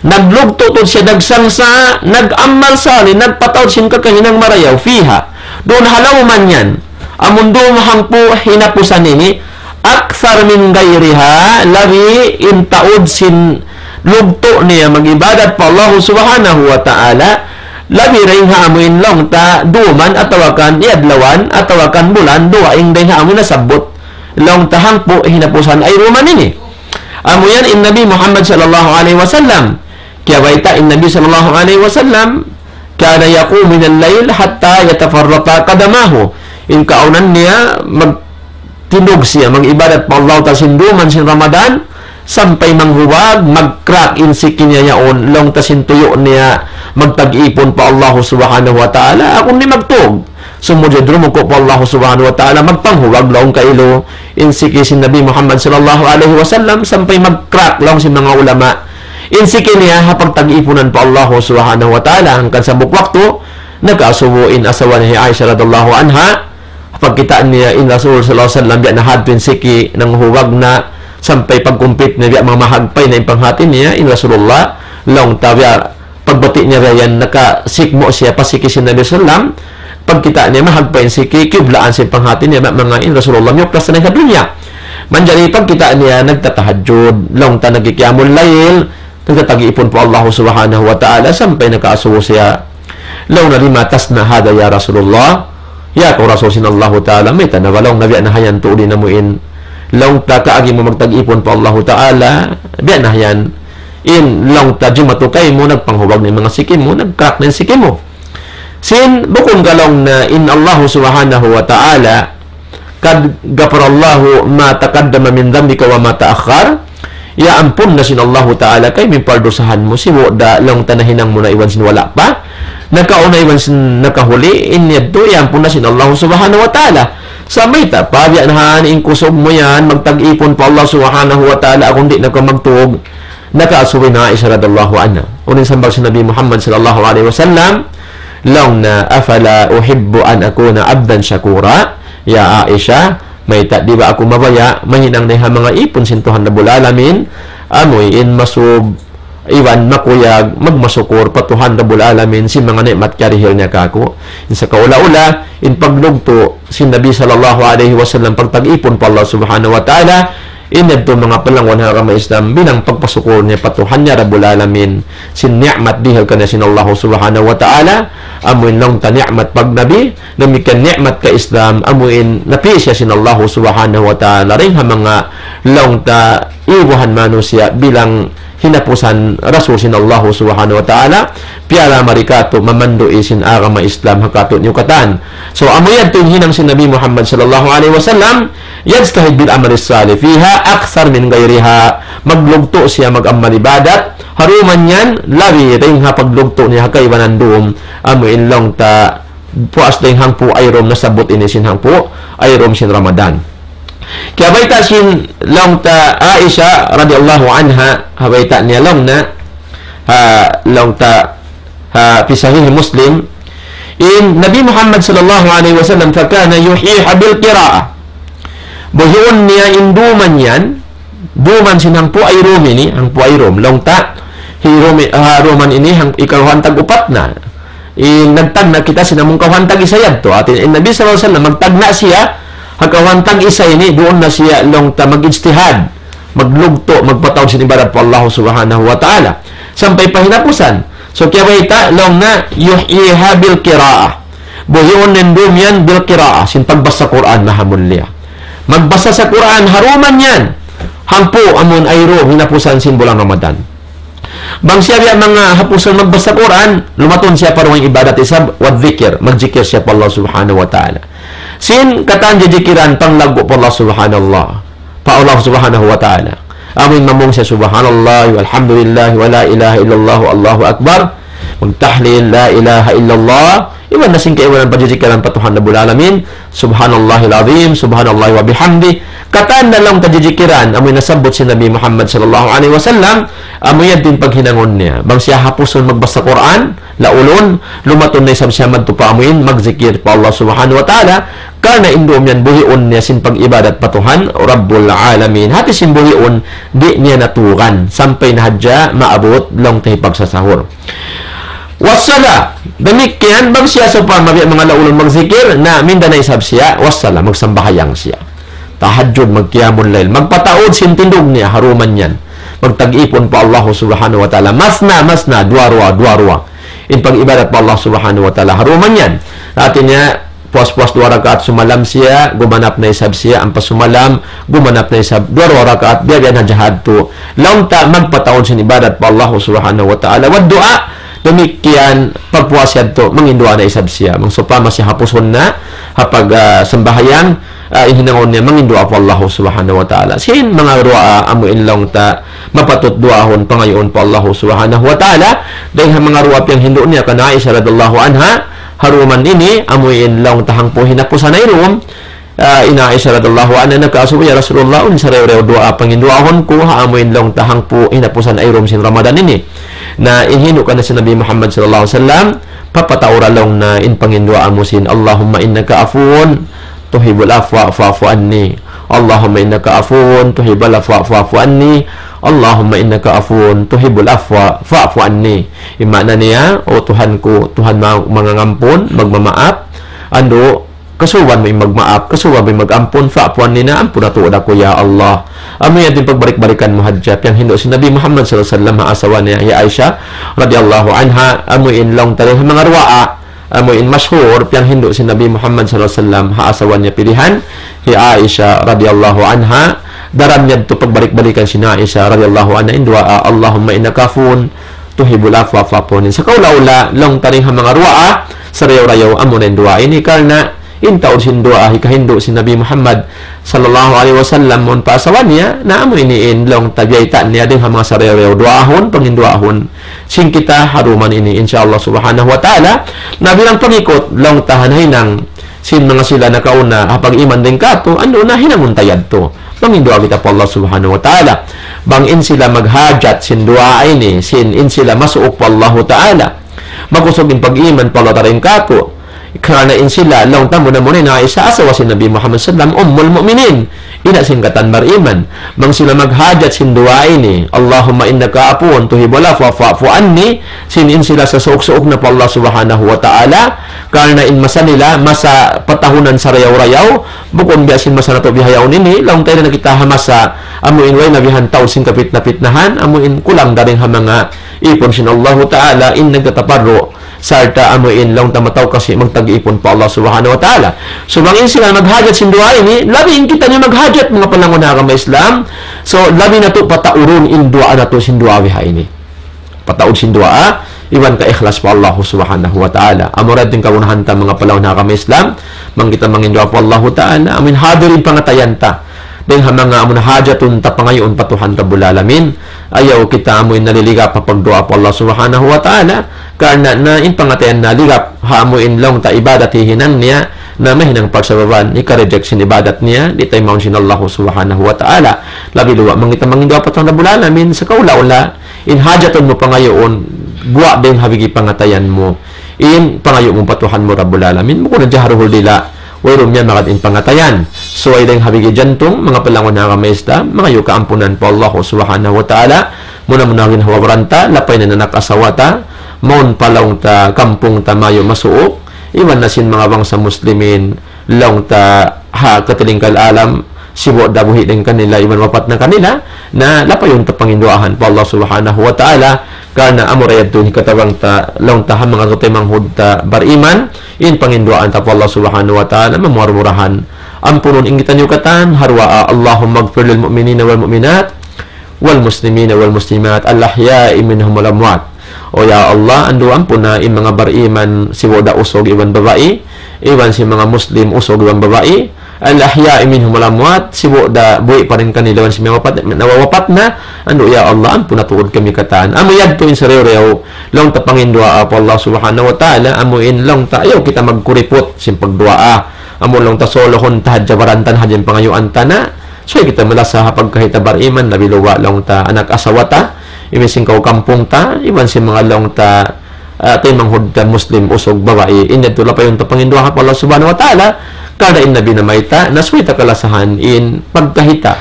Naglugtu' tuud siya, nagsangsa', nag-amal salih, nagpataud sin kakahinang marayaw, فيها. Duun ha lawm niyan. Amun duun hangpu' hinapusan ini, أكثر من غيرها, labi in taud sin lugtu' niya mag-ibadat pa Allahu subhanahu wa ta'ala, labi dayn ha amu in laung ta dum atawa kan adlawan, atawa kan bulan, dugaing dayn ha amu in nasabbut laung ta hangpu' hinapusan ay dum ini. Amu yan in Nabi Muhammad sallallahu alayhi wasallam. Kiyabayta' in Nabi sallallahu alayhi wasallam, كان يقوم من الليل حتى يتفرقا قدماه. In kaawnan niya, magtindug siya, mag-ibadat pa Allah Ta'ala sin dum sin Ramadan, sampay manghubag, mag-crack in siki niya yaun, laung ta sin tuyu' niya, magtag-ipun pa Allah subhanahu wa ta'ala, agun niya magtug. Sumujud rumuku' pa Allah subhanahu wa ta'ala, magpanghubag laung kailu, in siki sin Nabi Muhammad sallallahu alayhi wasallam, sampay mag-crack laung sin manga ulama. In siki niya ha pagtag-ipunan pa Allah subhanahu wa ta'ala, hangkan sa hambuuk waktu, nakaasubu in asawa niya hi Aisha radiyallahu anha, pagkita' niya in Rasul sallallahu alayhi wasallam, biya' na hadtu in siki, nanghubag na, sampay pagkumpit niya, biya' mamahagpay na in panghati niya, in Rasulullah, laung ta biya' pagbati' niya biya' yan, nakasikmu' siya pa siki sin Nabi sallam, pagkita' niya mahagpay in siki, kiyublaan sin panghati niya, biya' manga in Rasulullah miyuklas na in dunya. Manjari pagkita' niya nagtatahajjud, laung ta nagkiqiyamul layl, nagtatag-ipun pa Allah subhanahu wa ta'ala, sampay nakaasubu siya. Laung na, لم تصنع هذا يا رسول الله. Ya kaw Rasul sin Allahu ta'ala, mayta' na ba laung na biya' na ha yan tuud in amu in laung ta kaagi mu magtag-ipun pa Allahu ta'ala, biya' na ha yan. In laung ta jimatu kaymu, nagpanghubag na in manga siki mu, nag-crack na in siki mu. Sin, bukun ka laung na in Allahu subhanahu wa ta'ala, قد غفر الله ما تقدم من ذنبك وما تأخر. Iyaampun na sin Allahu Ta'ala kaymu in pardusahan mu, sibu' da laung ta nahinang mu na iban sin wala' pa. Nakauna iban sin nakahuli, in yadtu iyaampun na sin Allahu Subhanahu wa Ta'ala. Sa' mayta', pa biya' na ha ini in kusug mu yan, magtag-ipun pa Allah Subhanahu wa Ta'ala, agun di' na kaw magtug. Nakaasubu hi Aisha radiyallahu anha. Unu in sambung sin Nabi Muhammad sallallahu alayhi wasallam, laung niya, أفلا أحب أن أكون عبدا شكورا؟ Ya Aisha, mayta' di' ba aku mabaya', mahinang dayn ha manga īpun sin Tuhan Rabbul Alamin, amu in masub, iban makuyag, magmasukur pa Tuhan Rabbul Alamin, sin manga ni'mat kiyarihil niya kāku'. In sakaula-ula, in paglugtu' sin Nabi sallallahu alayhi wasallam, pagtag-ipun pa Allah Subhanahu wa Ta'ala, in yadtu manga palangguan ha agama Islam, bilang pagpasukur niya pa Tuhan niya Rabbul Alamin, sin ni'mat dihil kaniya sin Allah Subhanahu wa Ta'ala, amu in laung ta ni'mat pagnabi, damikkiyan ni'mat ka Islam, amu in napī' siya sin Allah Subhanahu wa Ta'ala, dayn ha manga laung ta ibuhan manusiya' bilang hinapusan Rasul sin Allah Subhanahu wa Ta'ala, piyara mari kātu' mamandu' sin agama Islam ha kātu'niyu katan. So, amu yadtu in hinang sin Nabi Muhammad sallallahu alayhi wasallam, يجتهد بالعمل الصالح فيها أكثر من غيرها. Maglugtu' siya mag-amal ibadat, ha dūm yan, labi dayn ha paglugtu' niya ha kaibanan dūm, amu in laung ta puas dayn hangpu' ayrum nasabbut ini sin hangpu' ayrum sin Ramadan. Kiyabayta' sin laung ta Aisha radiyallahu anha, ha bayta' niya laung niya, ha, laung ta, ha, في صحيح مسلم, in Nabi Muhammad sallallahu alayhi wasallam, فكان يحييها بالقراءة. Buhiun niya in dūm yan, dūm sin hangpu' ayrum ini, hangpu' ayrum, laung ta, hi dūm, ha, dūm ini, hang, ikaruhantag upat na. In nagtagna' kita sin amun karuhantag isa yadtu. Hāti in Nabi sallallahu alayhi wasallam, magtagna' siya, ha karuhantag isa ini, duun na siya laung ta mag-ijtihad, maglugtu', magpataud sin ibadat pa Allah Subhanahu wa Ta'ala. Sampay pa hinapusan. So, kiyabayta', laung niya, يحييها بالقراءة. Buhiun in dūm yan بالقراءة, sin pagbasa Qur'an, maha mulia. Magbasa sa Qur'an, ha dūm yan. Hangpu' amun ayrum, hinapusan sin bulan Ramadan. Bang siya biya' manga hapusun magbasa Qur'an, lumatun siya pa dugaing ibadat isab, والذكر, magjikir siya pa Allah Subhanahu wa Ta'ala. Sin katan jijikiran panglaggu' pa Allah Subhanallah. Pa Allah Subhanahu wa Ta'ala. Amu in mamung siya سبحان الله والحمد لله ولا إله إلا الله والله أكبر. Magtahlil, لا إله إلا الله. Iban na sin kaibanan pajijikiran pa Tuhan Rabbul Alamin. سبحان الله العظيم، سبحان الله وبحمده. Katan na laung ta jijikiran, amu in nasabbut sin Nabi Muhammad sallallahu alayhi wasallam, amu yan in paghinangun niya. Bang siya hapusun magbasa Qur'an, laulun, lumatun na isab siya madtu pa amu in magjikir pa Allah Subhanahu wa Ta'ala, karna' in dūm yan buhiun niya sin pag-ibadat pa Tuhan Rabbul Alamin. Hāti sin buhiun, di' niya naturan, sampay na hadja maabut laung ta hipagsasahur. والصلاة, damikkiyan, bang siya sawpama biya' manga laulun magjikir, na minda na isab siya, والصلاة, magsambahayang siya. Tahajjud, magqiyamul layl, magpataud sin tindug niya, ha dūm yan. Magtag-ipun pa Allah Subhanahu wa Ta'ala. مثنى مثنى, duwa-ruwa, duwa-ruwa. In pag-ibadat pa Allah Subhanahu wa Ta'ala, ha dūm yan. Hāti niya, puas-puas duwa rakaat sumalam siya, gumanap na isab siya, ampa sumalam, gumanap na isab, duwa-ruwa rakaat, biya' biya' na hadja yadtu. Laung ta magpataud sin ibadat pa Allah Subhanahu wa Ta'ala. والدعاء, damikkiyan, pagpuas yadtu, mangin duwaa na isab siya. Bang sawpama siya hapusun na, ha pag, ah, sambahayang, ah, in hinangun niya, mangin duwaa pa Allah Subhanahu wa Ta'ala. Sin manga duwaa, amu in laung ta, mapatut duwaahun, pangayuun pa Allah Subhanahu wa Ta'ala. Dayn ha manga duwaa piyanghindu' niya kan Aisha radiyallahu anha, ha dūm ini, amu in laung ta hangpu' hinapusan ayrum, ah, in Aisha radiyallahu anha nakaasubu, "Ya Rasulullah, unu in sarayaw-rayaw duwaa pangin duwaahun ku, ha amu in laung ta hangpu' hinapusan ayrum sin Ramadan ini?" Na in hindu' kaniya sin Nabi Muhammad sallallahu alayhi wasallam, papataud laung niya in pangin duwaa mu sin, "اللهم إنك عفو تحب العفو فاعف عني. اللهم إنك عفو تحب العفو فاعف عني. اللهم إنك عفو تحب العفو فاعف عني." In maana niya, "O Tuhan ku, Tuhan ma-, mangangampun, magmamaap, andu', kasuban mu in magmaap, kasuban mu in mag-ampun, فاعف عني, na ampuna tuud aku, ya Allah." Amu yan in pagbalik-balikan mu hadja, piyanghindu' sin Nabi Muhammad sallallahu alayhi wasallam ha asawa niya, hi Aisha radiyallahu anha, amu in laung ta dayn ha manga duwaa, amu in mashhur, piyanghindu' sin Nabi Muhammad sallallahu alayhi wasallam ha asawa niya pilihan, hi Aisha radiyallahu anha, daran yadtu pagbalik-balikan sin Aisha radiyallahu anha in duwaa, "اللهم إنك عفو تحب العفو فاعف عني." Sakaula-ula, laung ta dayn ha manga duwaa, sarayaw-rayaw, amu na in duwaa ini, karna' In taud sin duwaa hikahindu' sin Nabi Muhammad sallallahu alayhi wasallam mawn pa asawa niya, na amu ini in laung ta biyaytaan niya dayn ha manga sarayaw-rayaw duwaahun, panginduwaahun. Sin kita ha duman ini, insya Allah subhanahu wa ta'ala, na bilang pangikut, laung ta ha nahinang sin manga sila nakauna, ha pag-iman dayn kātu', andu' na hinangun ta yadtu. Manginduwaa kita pa Allah subhanahu wa ta'ala. Bang in sila maghajat sin duwaa ini, sin in sila masuuk pa Allahu ta'ala. Makusug in pag-iman pa Allah ta'ala dayn kātu'. Karna' in sila, laung ta muna-muna in Aisha, asawa sin Nabi Muhammad sallam, Ummul Mu'minin. Ina' sin katan bariman. Bang sila maghajat sin duwaa ini, اللهم إنك عفو تحب العفو فاعف عني. Sin in sila sasuuk-suuk na pa Allah subhanahu wa ta'ala. Karna' in masa nila, masa patahunan sarayaw-rayaw. Bukun biya' sin masa natu' bihaun ini, laung ta na kita ha masa, amu in way na bihan taud sin kapitna-pitnahan, amu in kulang dayn ha manga ipun sin Allahu ta'ala, in nagtataparru', sarta' amu in laung ta mataud kasi magtag-ipun pa Allah subhanahu wa ta'ala. So, bang in sila maghajat sin duwaa ini, labi in kitaniyu maghajat, manga palangun ha agama Islam. So, labi natu' pataurun in duwaa natu' sin duwaa biha ini. Pataud sin duwaa, iban kaikhlas pa Allah subhanahu wa ta'ala. Amu ra in kagunahan ta, manga palangun ha agama Islam, bang kita manginduwaa pa Allah ta'ala, amu in hadir in pangatayan ta. Dayn ha manga amu in hajatun ta pangayuun pa Tuhan Rabbul Alamin. Ayaw kita amu in naliligap ha pagduwaa pa Allah subhanahu wa ta'ala. Karna' na in pangatayan na ligap ha amu in laung ta ibadat hihinang niya, na mahinang pagsababan, hika-reject sin ibadat niya, di' taymaun sin Allah subhanahu wa ta'ala. Labi luwa', bang kita manginduwaa pa Tuhan Rabbul Alamin, sakaula-ula, in hajatun mu pangayuun, guwa' dayn ha bigi pangatayan mu. In pangayu' mu pa Tuhan mu Rabbul Alamin, bukun na jaharuhul dila', wayruun miyamagad in pangatayan. So, way dayn ha bigi jantung, manga palangun ha agama Islam, mangayu' kaampunan pa Allah subhanahu wa ta'ala, muna-muna in ha baran ta, lapay na in anak asawa ta, mawn pa laung ta, kampung ta, mayu' masuuk, iban na sin manga bangsa Muslimin, laung ta ha katilingkal alam, sibu' da buhi' dayn kanila, iban wapat na kanila, na lapayun ta panginduwaahan pa Allah subhanahu wa ta'ala, karna' amu ra yadtu in hikatabang ta, laung ta ha manga taymanghud ta bariman, in panginduwaan ta pa Allah subhanahu wa ta'ala, mamura-murahan. Ampunun in kitaniyu katan, ha duwaa, اللهم اغفر للمؤمنين والمؤمنات والمسلمين والمسلمات الأحياء منهم والأموات. O ya Allah, andu' ampuna in manga bariman sibu' da usug iban babai, iban sin manga Muslim usug iban babai, الأحياء منهم والأموات, sibu' da buhi' pa dayn kanila iban sin manga wapat, nawawapat na, andu' ya Allah, ampuna tuud kami katan. Amu yadtu in sarayaw-rayaw, laung ta panginduwaa pa Allah subhanahu wa ta'ala, amu in laung ta, ayaw kita magkuriput sin pagduwaa. Amu laung ta suluhun ta hadja, baran ta na hadja in pangayuan ta na, subay kita malasa ha pagkahi ta bariman, labi luwa' laung ta anak asawa ta, iban sin kaw kampung ta, iban sin manga laung ta, ah, taymanghud ta Muslim usug babai, in yadtu lapayun ta panginduwaa pa Allah subhanahu wa ta'ala, karna' in Nabi namayta', na subay ta kalasahan in pagkahi ta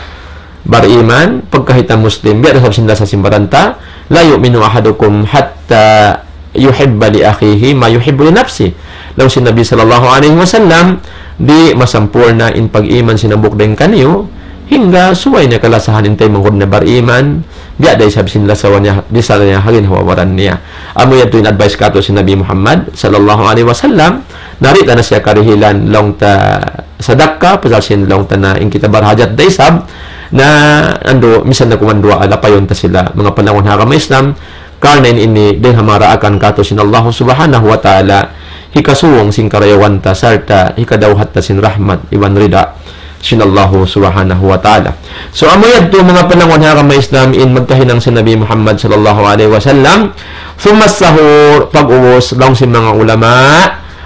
bariman, pagkahi ta Muslim, biya' da isab sin lasa sin baran ta, لا يؤمن أحدكم حتى يحب لأخيه ما يحب لنفسه. Laung sin Nabi sallallahu alayhi wasallam, di' masampurna' in pag-iman sin hambuuk dayn kaniyu, hangga subay niya kalasahan in taymanghud niya bariman, biya' da isab sin lasa niya, lasa niya ha ginhawa-baran niya. Amu yadtu in advice kātu' sin Nabi Muhammad sallallahu alayhi wasallam, na di' ta na siya karihilan laung ta sadakka, pasal sin laung ta na in kita barhajat da isab, na andu', misan na kuman duwaa, lapayun ta sila, manga palangun ha agama Islam, karna' in ini, dayn ha manga daakan kātu' sin Allah subhanahu wa ta'ala, hikasūng sin karayawan ta, sarta' hikadawhat ta sin rahmat, iban rida sin Allah subhanahu wa ta'ala. So, amu yadtu manga palangun ha agama Islam in magkahinang sin Nabi Muhammad sallallahu alayhi wasallam, ثم السحور, pag-ubus, laung sin manga ulama,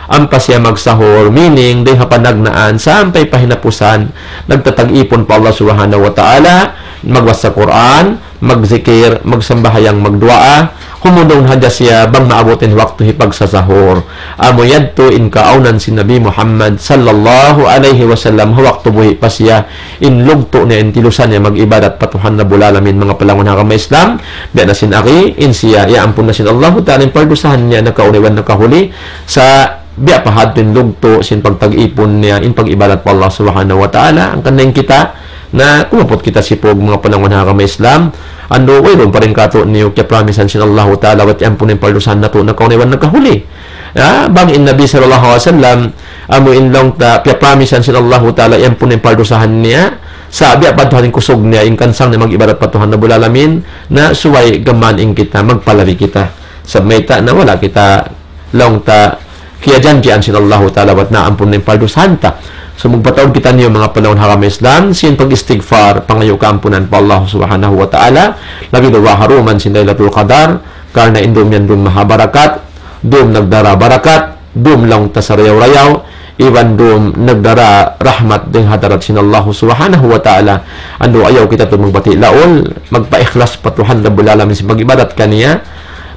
ampa siya magsahur, meaning, dayn ha panagnaan, sampay pa hinapusan, nagtatag-ipun pa Allah subhanahu wa ta'ala, magbasa Qur'an, magzikir, magsambahayang, magduwaa, humundung hadja siya, bang maabut in waktu hipagsasahur. Amu yadtu in kaawnan sin Nabi Muhammad sallallahu alayhi wasallam, ha waktu buhi' pa siya, in lugtu' niya, in tilusan niya mag-ibadat pa Tuhan Rabbul Alamin, manga palangun ha agama Islam, biya' na sin ari, in siya, iyaampun na sin Allahu ta'ala in pardusahan niya, nakauna iban nakahuli, sa' biya' pa hadtu in lugtu' sin pagtag-ipun niya, in pag-ibadat pa Allah subhanahu wa ta'ala, hangkan na in kita, na kumaput kita sipug, manga palangun ha agama Islam, andu' wayruun pa dayn kātu'niyu kiyapramisan sin Allahu ta'ala, bat iyaampun in pardusahan natu', nakauna iban nakahuli. Ya, bang in Nabi sallallahu alayhi wasallam, amu in laung ta, piyapramisan sin Allahu ta'ala, iyaampun in pardusahan niya, sa' biya' pa tuud in kusug niya, in kansang niya mag-ibadat pa Tuhan Rabbul Alamin, na subay gam mayan in kita, magpalabi kita. Sa' mayta' na wala' kita, laung ta, kiyajanjian sin Allahu Ta'ala bat naampun in pardusahan ta. So, magpataud kitaniyu manga panaw ha agama Islam, sin pag-istighfar, pangayu' kaampunan pa Allah Subhanahu wa Ta'ala, labi awla ha dum sin Laylatul Qadar, karna' in dum yan dum mahabarakat, dum nagdara barakat, dum laung ta sarayaw-rayaw, iban dum nagdara rahmat dayn ha hadarat sin Allah Subhanahu wa Ta'ala. Andu' ayaw kita tuud magbati' laul, magpaikhlas pa Tuhan Rabbul Alamin sin pag-ibadat kaniya,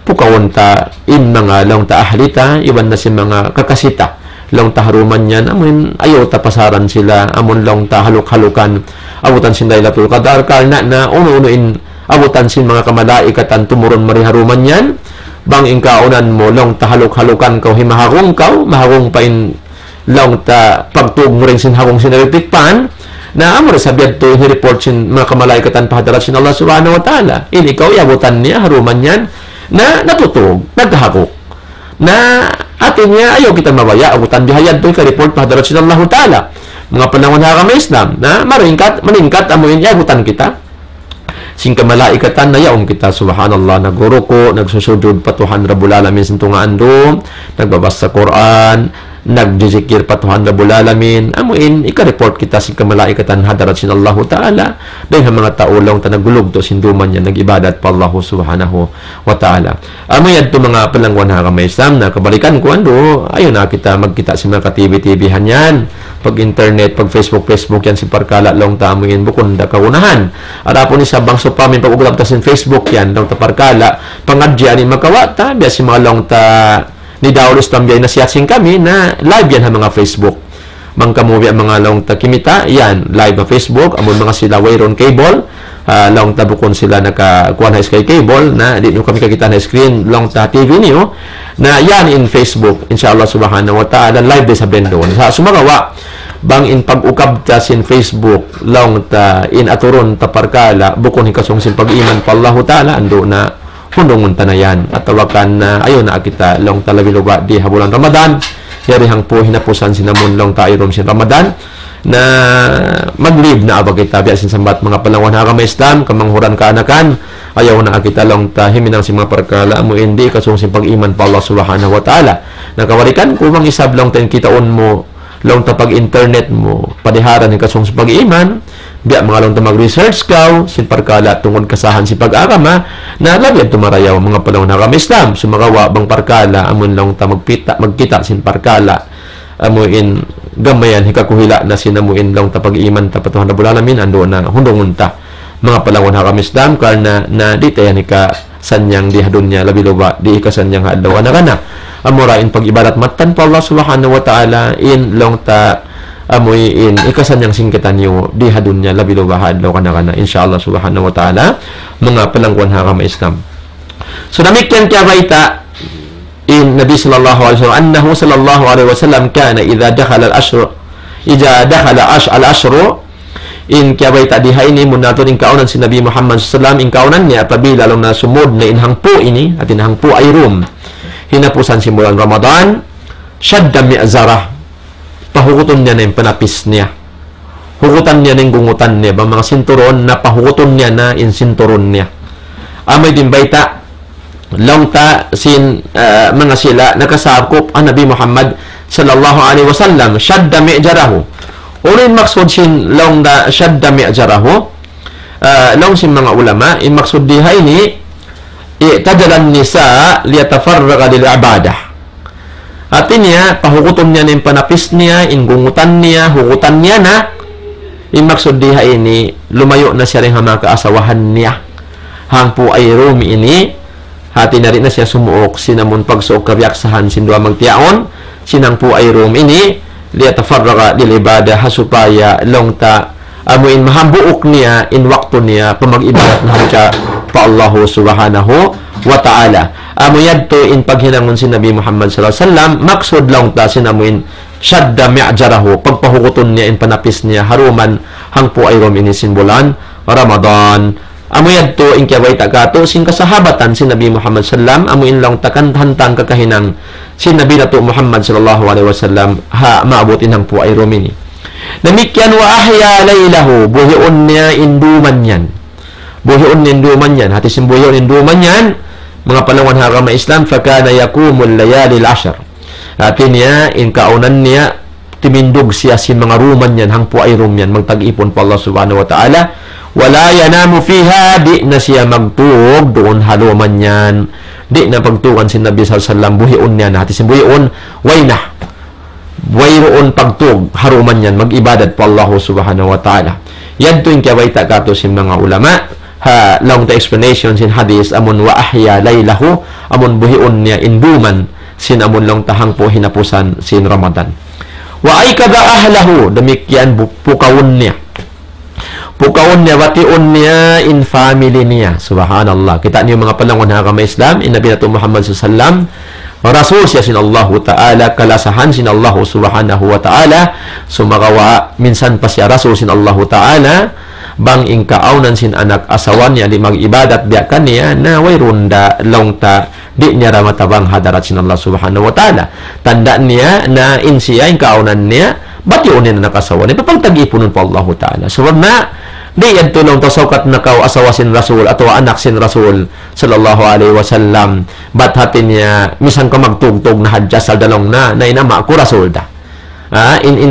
pukawun ta in manga laung ta ahli ta, iban na sin manga kakasi ta. Laung ta ha dum yan, amun ayaw ta pasaran sila, amun laung ta haluk-halukan, abutan sin Laylatul Qadar, karna' na unu-unu in abutan sin manga kamalaikatan tumurun mari ha dum yan, bang in kaunan mu, laung ta haluk-halukan kaw, himahagong kaw, mahagong pa in laung ta pagtug mu dayn sin hagong sin electric fan, na amu ra isab yadtu in hi-report sin manga kamalaikatan pa hadarat sin Allah Subhanahu wa Ta'ala. In ikaw iyabutan niya ha dum yan, na natutug, naghagok. Na hati niya ayaw kita mabaya', abutan bihayan tu, ika-report pa hadarat sin Allahu Ta'ala. Manga panaw ha agama Islam, na malingkat, malingkat amu in iyabutan kita sin kamalaikatan, na yaun kita, subhanallah, nagruku', nagsusujud pa Tuhan Rabbul Alamin sin tunga' andu', nagbabasa Qur'an, nagjijikir pa Tuhan Rabbul Alamin, amu in ika-report kita sin kamalaikatan ha hadarat sin Allahu Ta'ala, dayn ha manga tau laung ta naglugtu' sin dum yan, nag-ibadat pa Allahu Subhanahu wa Ta'ala. Amu yadtu manga panaw ha agama Islam, na kabalikan ku andu', ayaw na kita magkita' sin manga ka-T V-T V-han yan, pag-internet, pag-Facebook-Facebook yan sin parkala' laung ta amu in bukun da kagunahan. Adapun isab bang sawpama in pag-uglab ta sin Facebook yan, laung ta parkala', pangadji' ini makawa' ta, biya' sin manga laung ta ni Daulus también nasihat sin kami, na live yan ha manga Facebook. Bang kamu biya' manga laung ta kimita', yan, live ha Facebook, amun manga sila wayruun cable, ah, laung ta bukun sila nakakuan ha Sky Cable, na di' niyu kami kakitaan ha screen, laung ta T V niyu, na yan in Facebook, insha Allah Subhanahu wa Ta'ala, live da isab duun. Sa' sumagawa', bang in pag-ukab ta sin Facebook, laung ta in aturun ta parkala', bukun hikasung sin pag-iman pa Allahu Ta'ala, andu' na hundungun ta na yan. Atawa kan, ah, ayaw na kita laung ta labi-labi di ha bulan Ramadan. Yari hangpu' hinapusan sin amun laung ta ayrum sin Ramadan. Na mag-leave na ba kita biya' sin sambat manga panaw ha agama Islam, kamanghuran kaanakan. Ayaw na kita laung ta himinang sin manga parkala' amu in di' hikasung sin pag-iman pa Allah Subhanahu wa Ta'ala. Na kabalikan ku bang isab laung ta in kitaun mu, laung ta pag-internet mu, padiharan hikasung sin pag-iman, biya' manga laung ta mag-research kaw, sin parkala' tungud kasahan sin pag-agama, na labi yadtu marayaw manga panaw ha agama Islam, sumagawa' bang parkala', amun laung ta magpita-, magkita' sin parkala', amu in gamayan hikakuhila' na sin amu in laung ta pag-iman ta pa Tuhan Rabbul Alamin, andu' na hundungun ta. Manga panaw ha agama Islam, karna' na di' ta yan hika-, sannyang di ha dunya, labi-labi di' hikasannyang ha adlaw kana-kana. Amura in pag-ibadat mattan pa Allah Subhanahu wa Ta'ala, in laung ta amu in hikasannyang sin kitaniyu di ha dunya, labi-labi ha adlaw kana-kana. Insha Allah Subhanahu wa Ta'ala, manga panaw ha agama Islam. So, damikkiyan kiyabayta' in Nabi sallallahu alayhi wasallam, أنه صلى الله عليه وسلم كان إذا دخل العشر، إذا دخل العش-، العشر, in kiyabayta' di ha ini, munatun in kaunan sin Nabi Muhammad sallallahu alayhi wasallam, in kaunan niya apabila laung niya sumud na in hangpu' ini, hati niya hangpu' ayrum, hinapusan sin bulan Ramadan, شد مئزره, pahugutun niya na in panapis niya. Hugutan niya na in gungutan niya, bang manga sinturun, na pahugutun niya na in sinturun niya. Amu in bayta', laung ta sin, ah, manga sila nakasakup ha Nabi Muhammad sallallahu alayhi wasallam, شد مئزره. Unu in maksud sin laung ta شد مئزره? Ah, laung sin manga ulama, in maksud di ha ini, اعتزل النساء ليتفرغ للعبادة. Hati niya, pahugutun niya na in panapis niya, in gungutan niya, hugutan niya na. In maksud di ha ini, lumayu' na siya dayn ha manga kaasawahan niya. Hangpu' ayrum ini, hati niya di' na siya sumuuk sin amun pagsuuk kabiyaksahan sin duwa magtiyaun, sin hangpu' ayrum ini, ليتفرغ للعبادة, ha supaya laung ta amu in mahambuuk niya in waktu niya pa mag-ibadat na hadja pa Allahu Subhanahu wa Ta'ala. Amu yadtu in paghinangun sin Nabi Muhammad sallallahu alayhi wasallam, maksud laung ta sin amu in شد مئزره, pagpahugutun niya in panapis niya ha dum hangpu' ayrum ini sin bulan Ramadan. Amu yadtu in kiyabayta' katu' sin kasahabatan sin Nabi Muhammad sallam, amu in laung ta kan hantang kakahinang sin Nabi natu' Muhammad sallallahu alayhi wasallam ha maabut in hangpu' ayrum ini. Damikkiyan وأحيا ليله, buhiun niya in dum niya. Buhiun niya in dum niya. Hati sin buhiun in dum niya, manga panaw ha agama Islam, فكان يقوم الليالي العشر. Hati niya, in kaunan niya, timindug siya sin manga ruman yan, hangpu' ay rum yan, magtag-ipun pa Allah Subhanahu wa Ta'ala. ولا ينام فيها, di' na siya magtug duun ha ruman yan. Di' na pagtugan sin Nabi sallallahu alayhi wasallam, buhiun niya na. Hati sin buhiun, way na. Wayruun pagtug ha ruman yan, mag-ibadat pa Allah Subhanahu wa Ta'ala. Yan tuud in kiyabayta' katu' sin manga ulama, ha, laung ta explanation sin hadith, amun وأحيا ليله, amun buhiun niya in duman, sin amun laung ta hangpu' hinapusan sin Ramadan. وأيقظ أهله, damikkiyan bu-, pukawun niya. Pukawun niya, batiun niya, in family niya. Subhanallah. Kita' niyu manga palangun ha agama Islam, in Nabi natu' Muhammad sallallahu alayhi wasallam, Rasul siya sin Allahu Ta'ala, kalasahan sin Allahu Subhanahu wa Ta'ala, sumagawa' minsan pa siya Rasul sin Allahu Ta'ala, bang in kaunan sin anak asawa niya di' mag-ibadat biya' kaniya, na wayruun da laung ta di' niya da matabang ha hadarat sin Allah Subhanahu wa Ta'ala. Tanda' niya na in siya, in kaunan niya, batiun niya in anak asawa niya, papagtag-ipunun pa Allahu Ta'ala. Sabab na, di' yan tuud laung ta saukat na kaw asawa sin Rasul, atawa anak sin Rasul, sallallahu alayhi wasallam. Bat hati niya, misan kaw magtugtug na hadja asal da laung na, na in ama' ku Rasul da. Ah, in, in,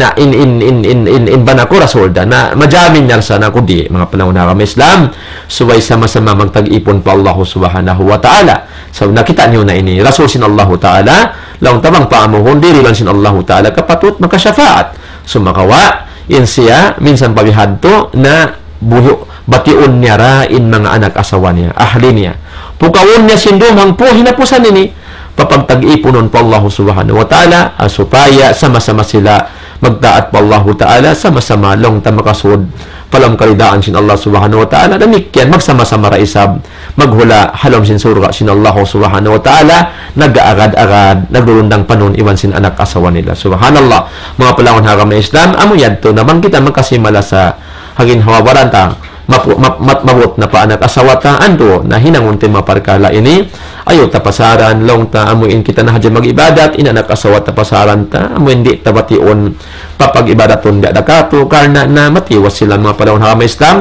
in bana ku Rasul da. Na majamin niya sa na ku di', manga palangun ha agama Islam, subay sama-sama magtag-ipun pa Allah Subhanahu wa Ta'ala. Sabab nakita' niyu na ini, Rasul sin Allahu Ta'ala, laung ta bang paamuhun, dirilan sin Allahu Ta'ala, kapatut makasyafaat. Sumagawa', in siya, minsan pa bihadtu, na buhi-, batiun niya ra in manga anak asawa niya, ahli niya. Pukawun niya sin dum hangpu' hinapusan ini, papagtag-ipunun pa Allah Subhanahu wa Ta'ala, ah, supaya sama-sama sila magtaat pa Allahu Ta'ala, sama-sama laung ta makasud pa lawm karidaan sin Allah Subhanahu wa Ta'ala, damikkiyan magsama-sama ra isab maghula' ha lawm sin surga' sin Allah Subhanahu wa Ta'ala, nag-aagad-agad, nagrurundang panun iban sin anak asawa nila. Subhanallah. Manga palangun ha agama Islam, amu yadtu na bang kita makasimalasa ha ginhawa-baran ta, mapu-, map-, map-, maabut na pa anak asawa ta, andu', na hinangun ta in manga parkala' ini, ayaw ta pasaran, laung ta, amu in kita na hadja mag-ibadat, in anak asawa ta pasaran ta, amu in di' ta batiun, papag-ibadatun biya' da katu', karna' na matiwas sila manga palangun ha agama Islam,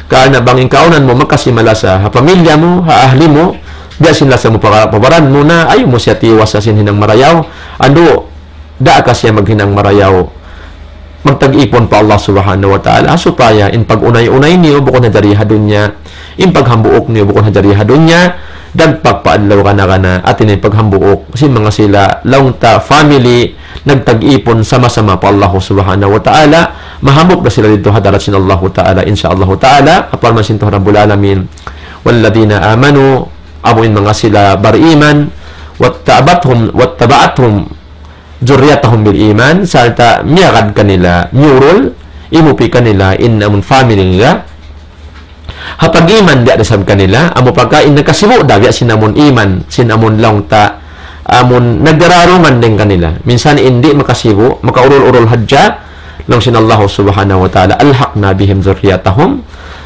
karna' bang in kaunan mu makasimalasa, ha pamilya mu, ha ahli mu, biya' sin lasa mu pa-, pa baran mu na, ayaw mu siya tiwasa sin hinang marayaw, andu', daa ka siya maghinang marayaw, magtag-ipun pa Allah Subhanahu wa Ta'ala, supaya in pag-unay-unay niyu bukun ha jari ha dunya, in paghambuuk niyu bukun ha jari ha dunya, dagpak pa adlaw kana-kana, hati niya in paghambuuk sin manga sila, laung ta family, nagtag-ipun sama-sama pa Allah Subhanahu wa Ta'ala, mahambuuk da sila didtu ha hadarat sin Allah Ta'ala, insya Allah Ta'ala, ha parman sin Tuhan Rabbul Alamin, والذين آمنوا, amu in manga sila bariman, واتبعتهم، واتبعتهم ذريتهم بالإيمان, sarta' miyagad kanila, miyurul, imupi kanila, in amun family nila. Ha pag-iman biya' da isab kanila, amu pagka in nakasibu' da biya' sin amun iman, sin amun laung ta, amun nagararungan dayn kanila. Minsan in di' makasibu', makaurul-urul hadja, laung sin Allah Subhanahu wa Ta'ala, ألحقنا بهم ذريتهم,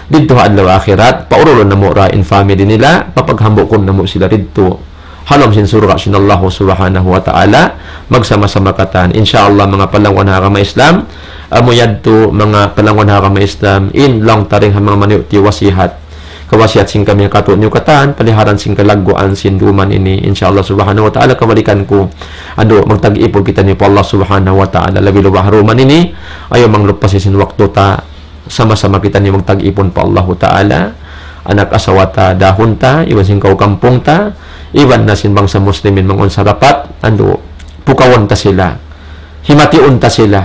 didtu ha adlaw akhirat, paurulun namu' ra in family nila, papaghambukun namu' sila didtu ha lawm sin surga' sin Allah Subhanahu wa Ta'ala, magsama-sama katan. Insya Allah, manga palangun ha agama Islam, amu yadtu, manga palangun ha agama Islam, in laung ta dayn ha manga maniyu' ti wasihat. Kawasihat sin kami katu' niyu katan, paliharan sin kalagguan sin duman ini, insya Allah Subhanahu wa Ta'ala, kabalikan ku. Andu', magtag-ipun kitaniyu pa Allah Subhanahu wa Ta'ala, labi-labi ha duman ini, ayaw manglupasi sin waktu ta, sama-sama kitaniyu magtag-ipun pa Allahu Ta'ala, anak asawa ta, dahun ta, iban sin kawkampung ta, iban na sin bangsa muslimin mangkun sarapat, andu', pukawun ta sila, himatiun ta sila,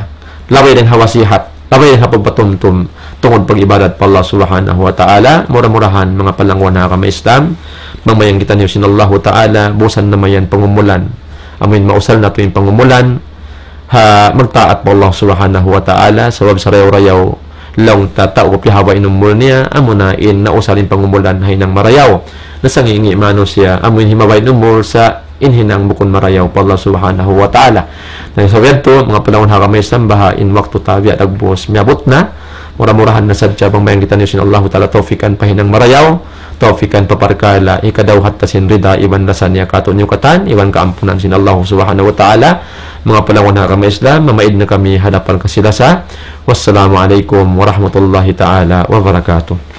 labay dayn ha wasihat, labay dayn ha pagpatumtum, tungud pag-ibadat pa Allah Subhanahu wa Ta'ala, mura-murahan, manga palangun ha agama Islam, mamayang kitaniyu sin Allahu Ta'ala, busan na mayan pangumulan, amuin mausal na tuud in pangumulan, ha, magtaat pa Allah Subhanahu wa Ta'ala, sabab sarayaw-rayaw laung ta tau piyahaba' in umul niya, amuna in nausal in pangumulan ha hinang marayaw. Na sangi-ngi' manusiya', amu in himaba' in umul sa' in hinang bukun marayaw pa Allah Subhanahu wa Ta'ala. Na sabab yadtu, manga palangun ha agama Islam, baha' in waktu ta biya' dagbus miyabut na, mura-murahan na sadja bang mayan kitaniyu sin Allahu Ta'ala tawfikan pa hinang marayaw, tawfikan pa parkala', hikadawhat ta sin rida iban lasa niya katu' niyu katan, iban kaampunan sin Allah Subhanahu wa Ta'ala. Manga palangun ha agama Islam, mamaid na kami ha dapan kasi-lasa. Wassalamu alaykum warahmatullahi ta'ala wabarakatuh.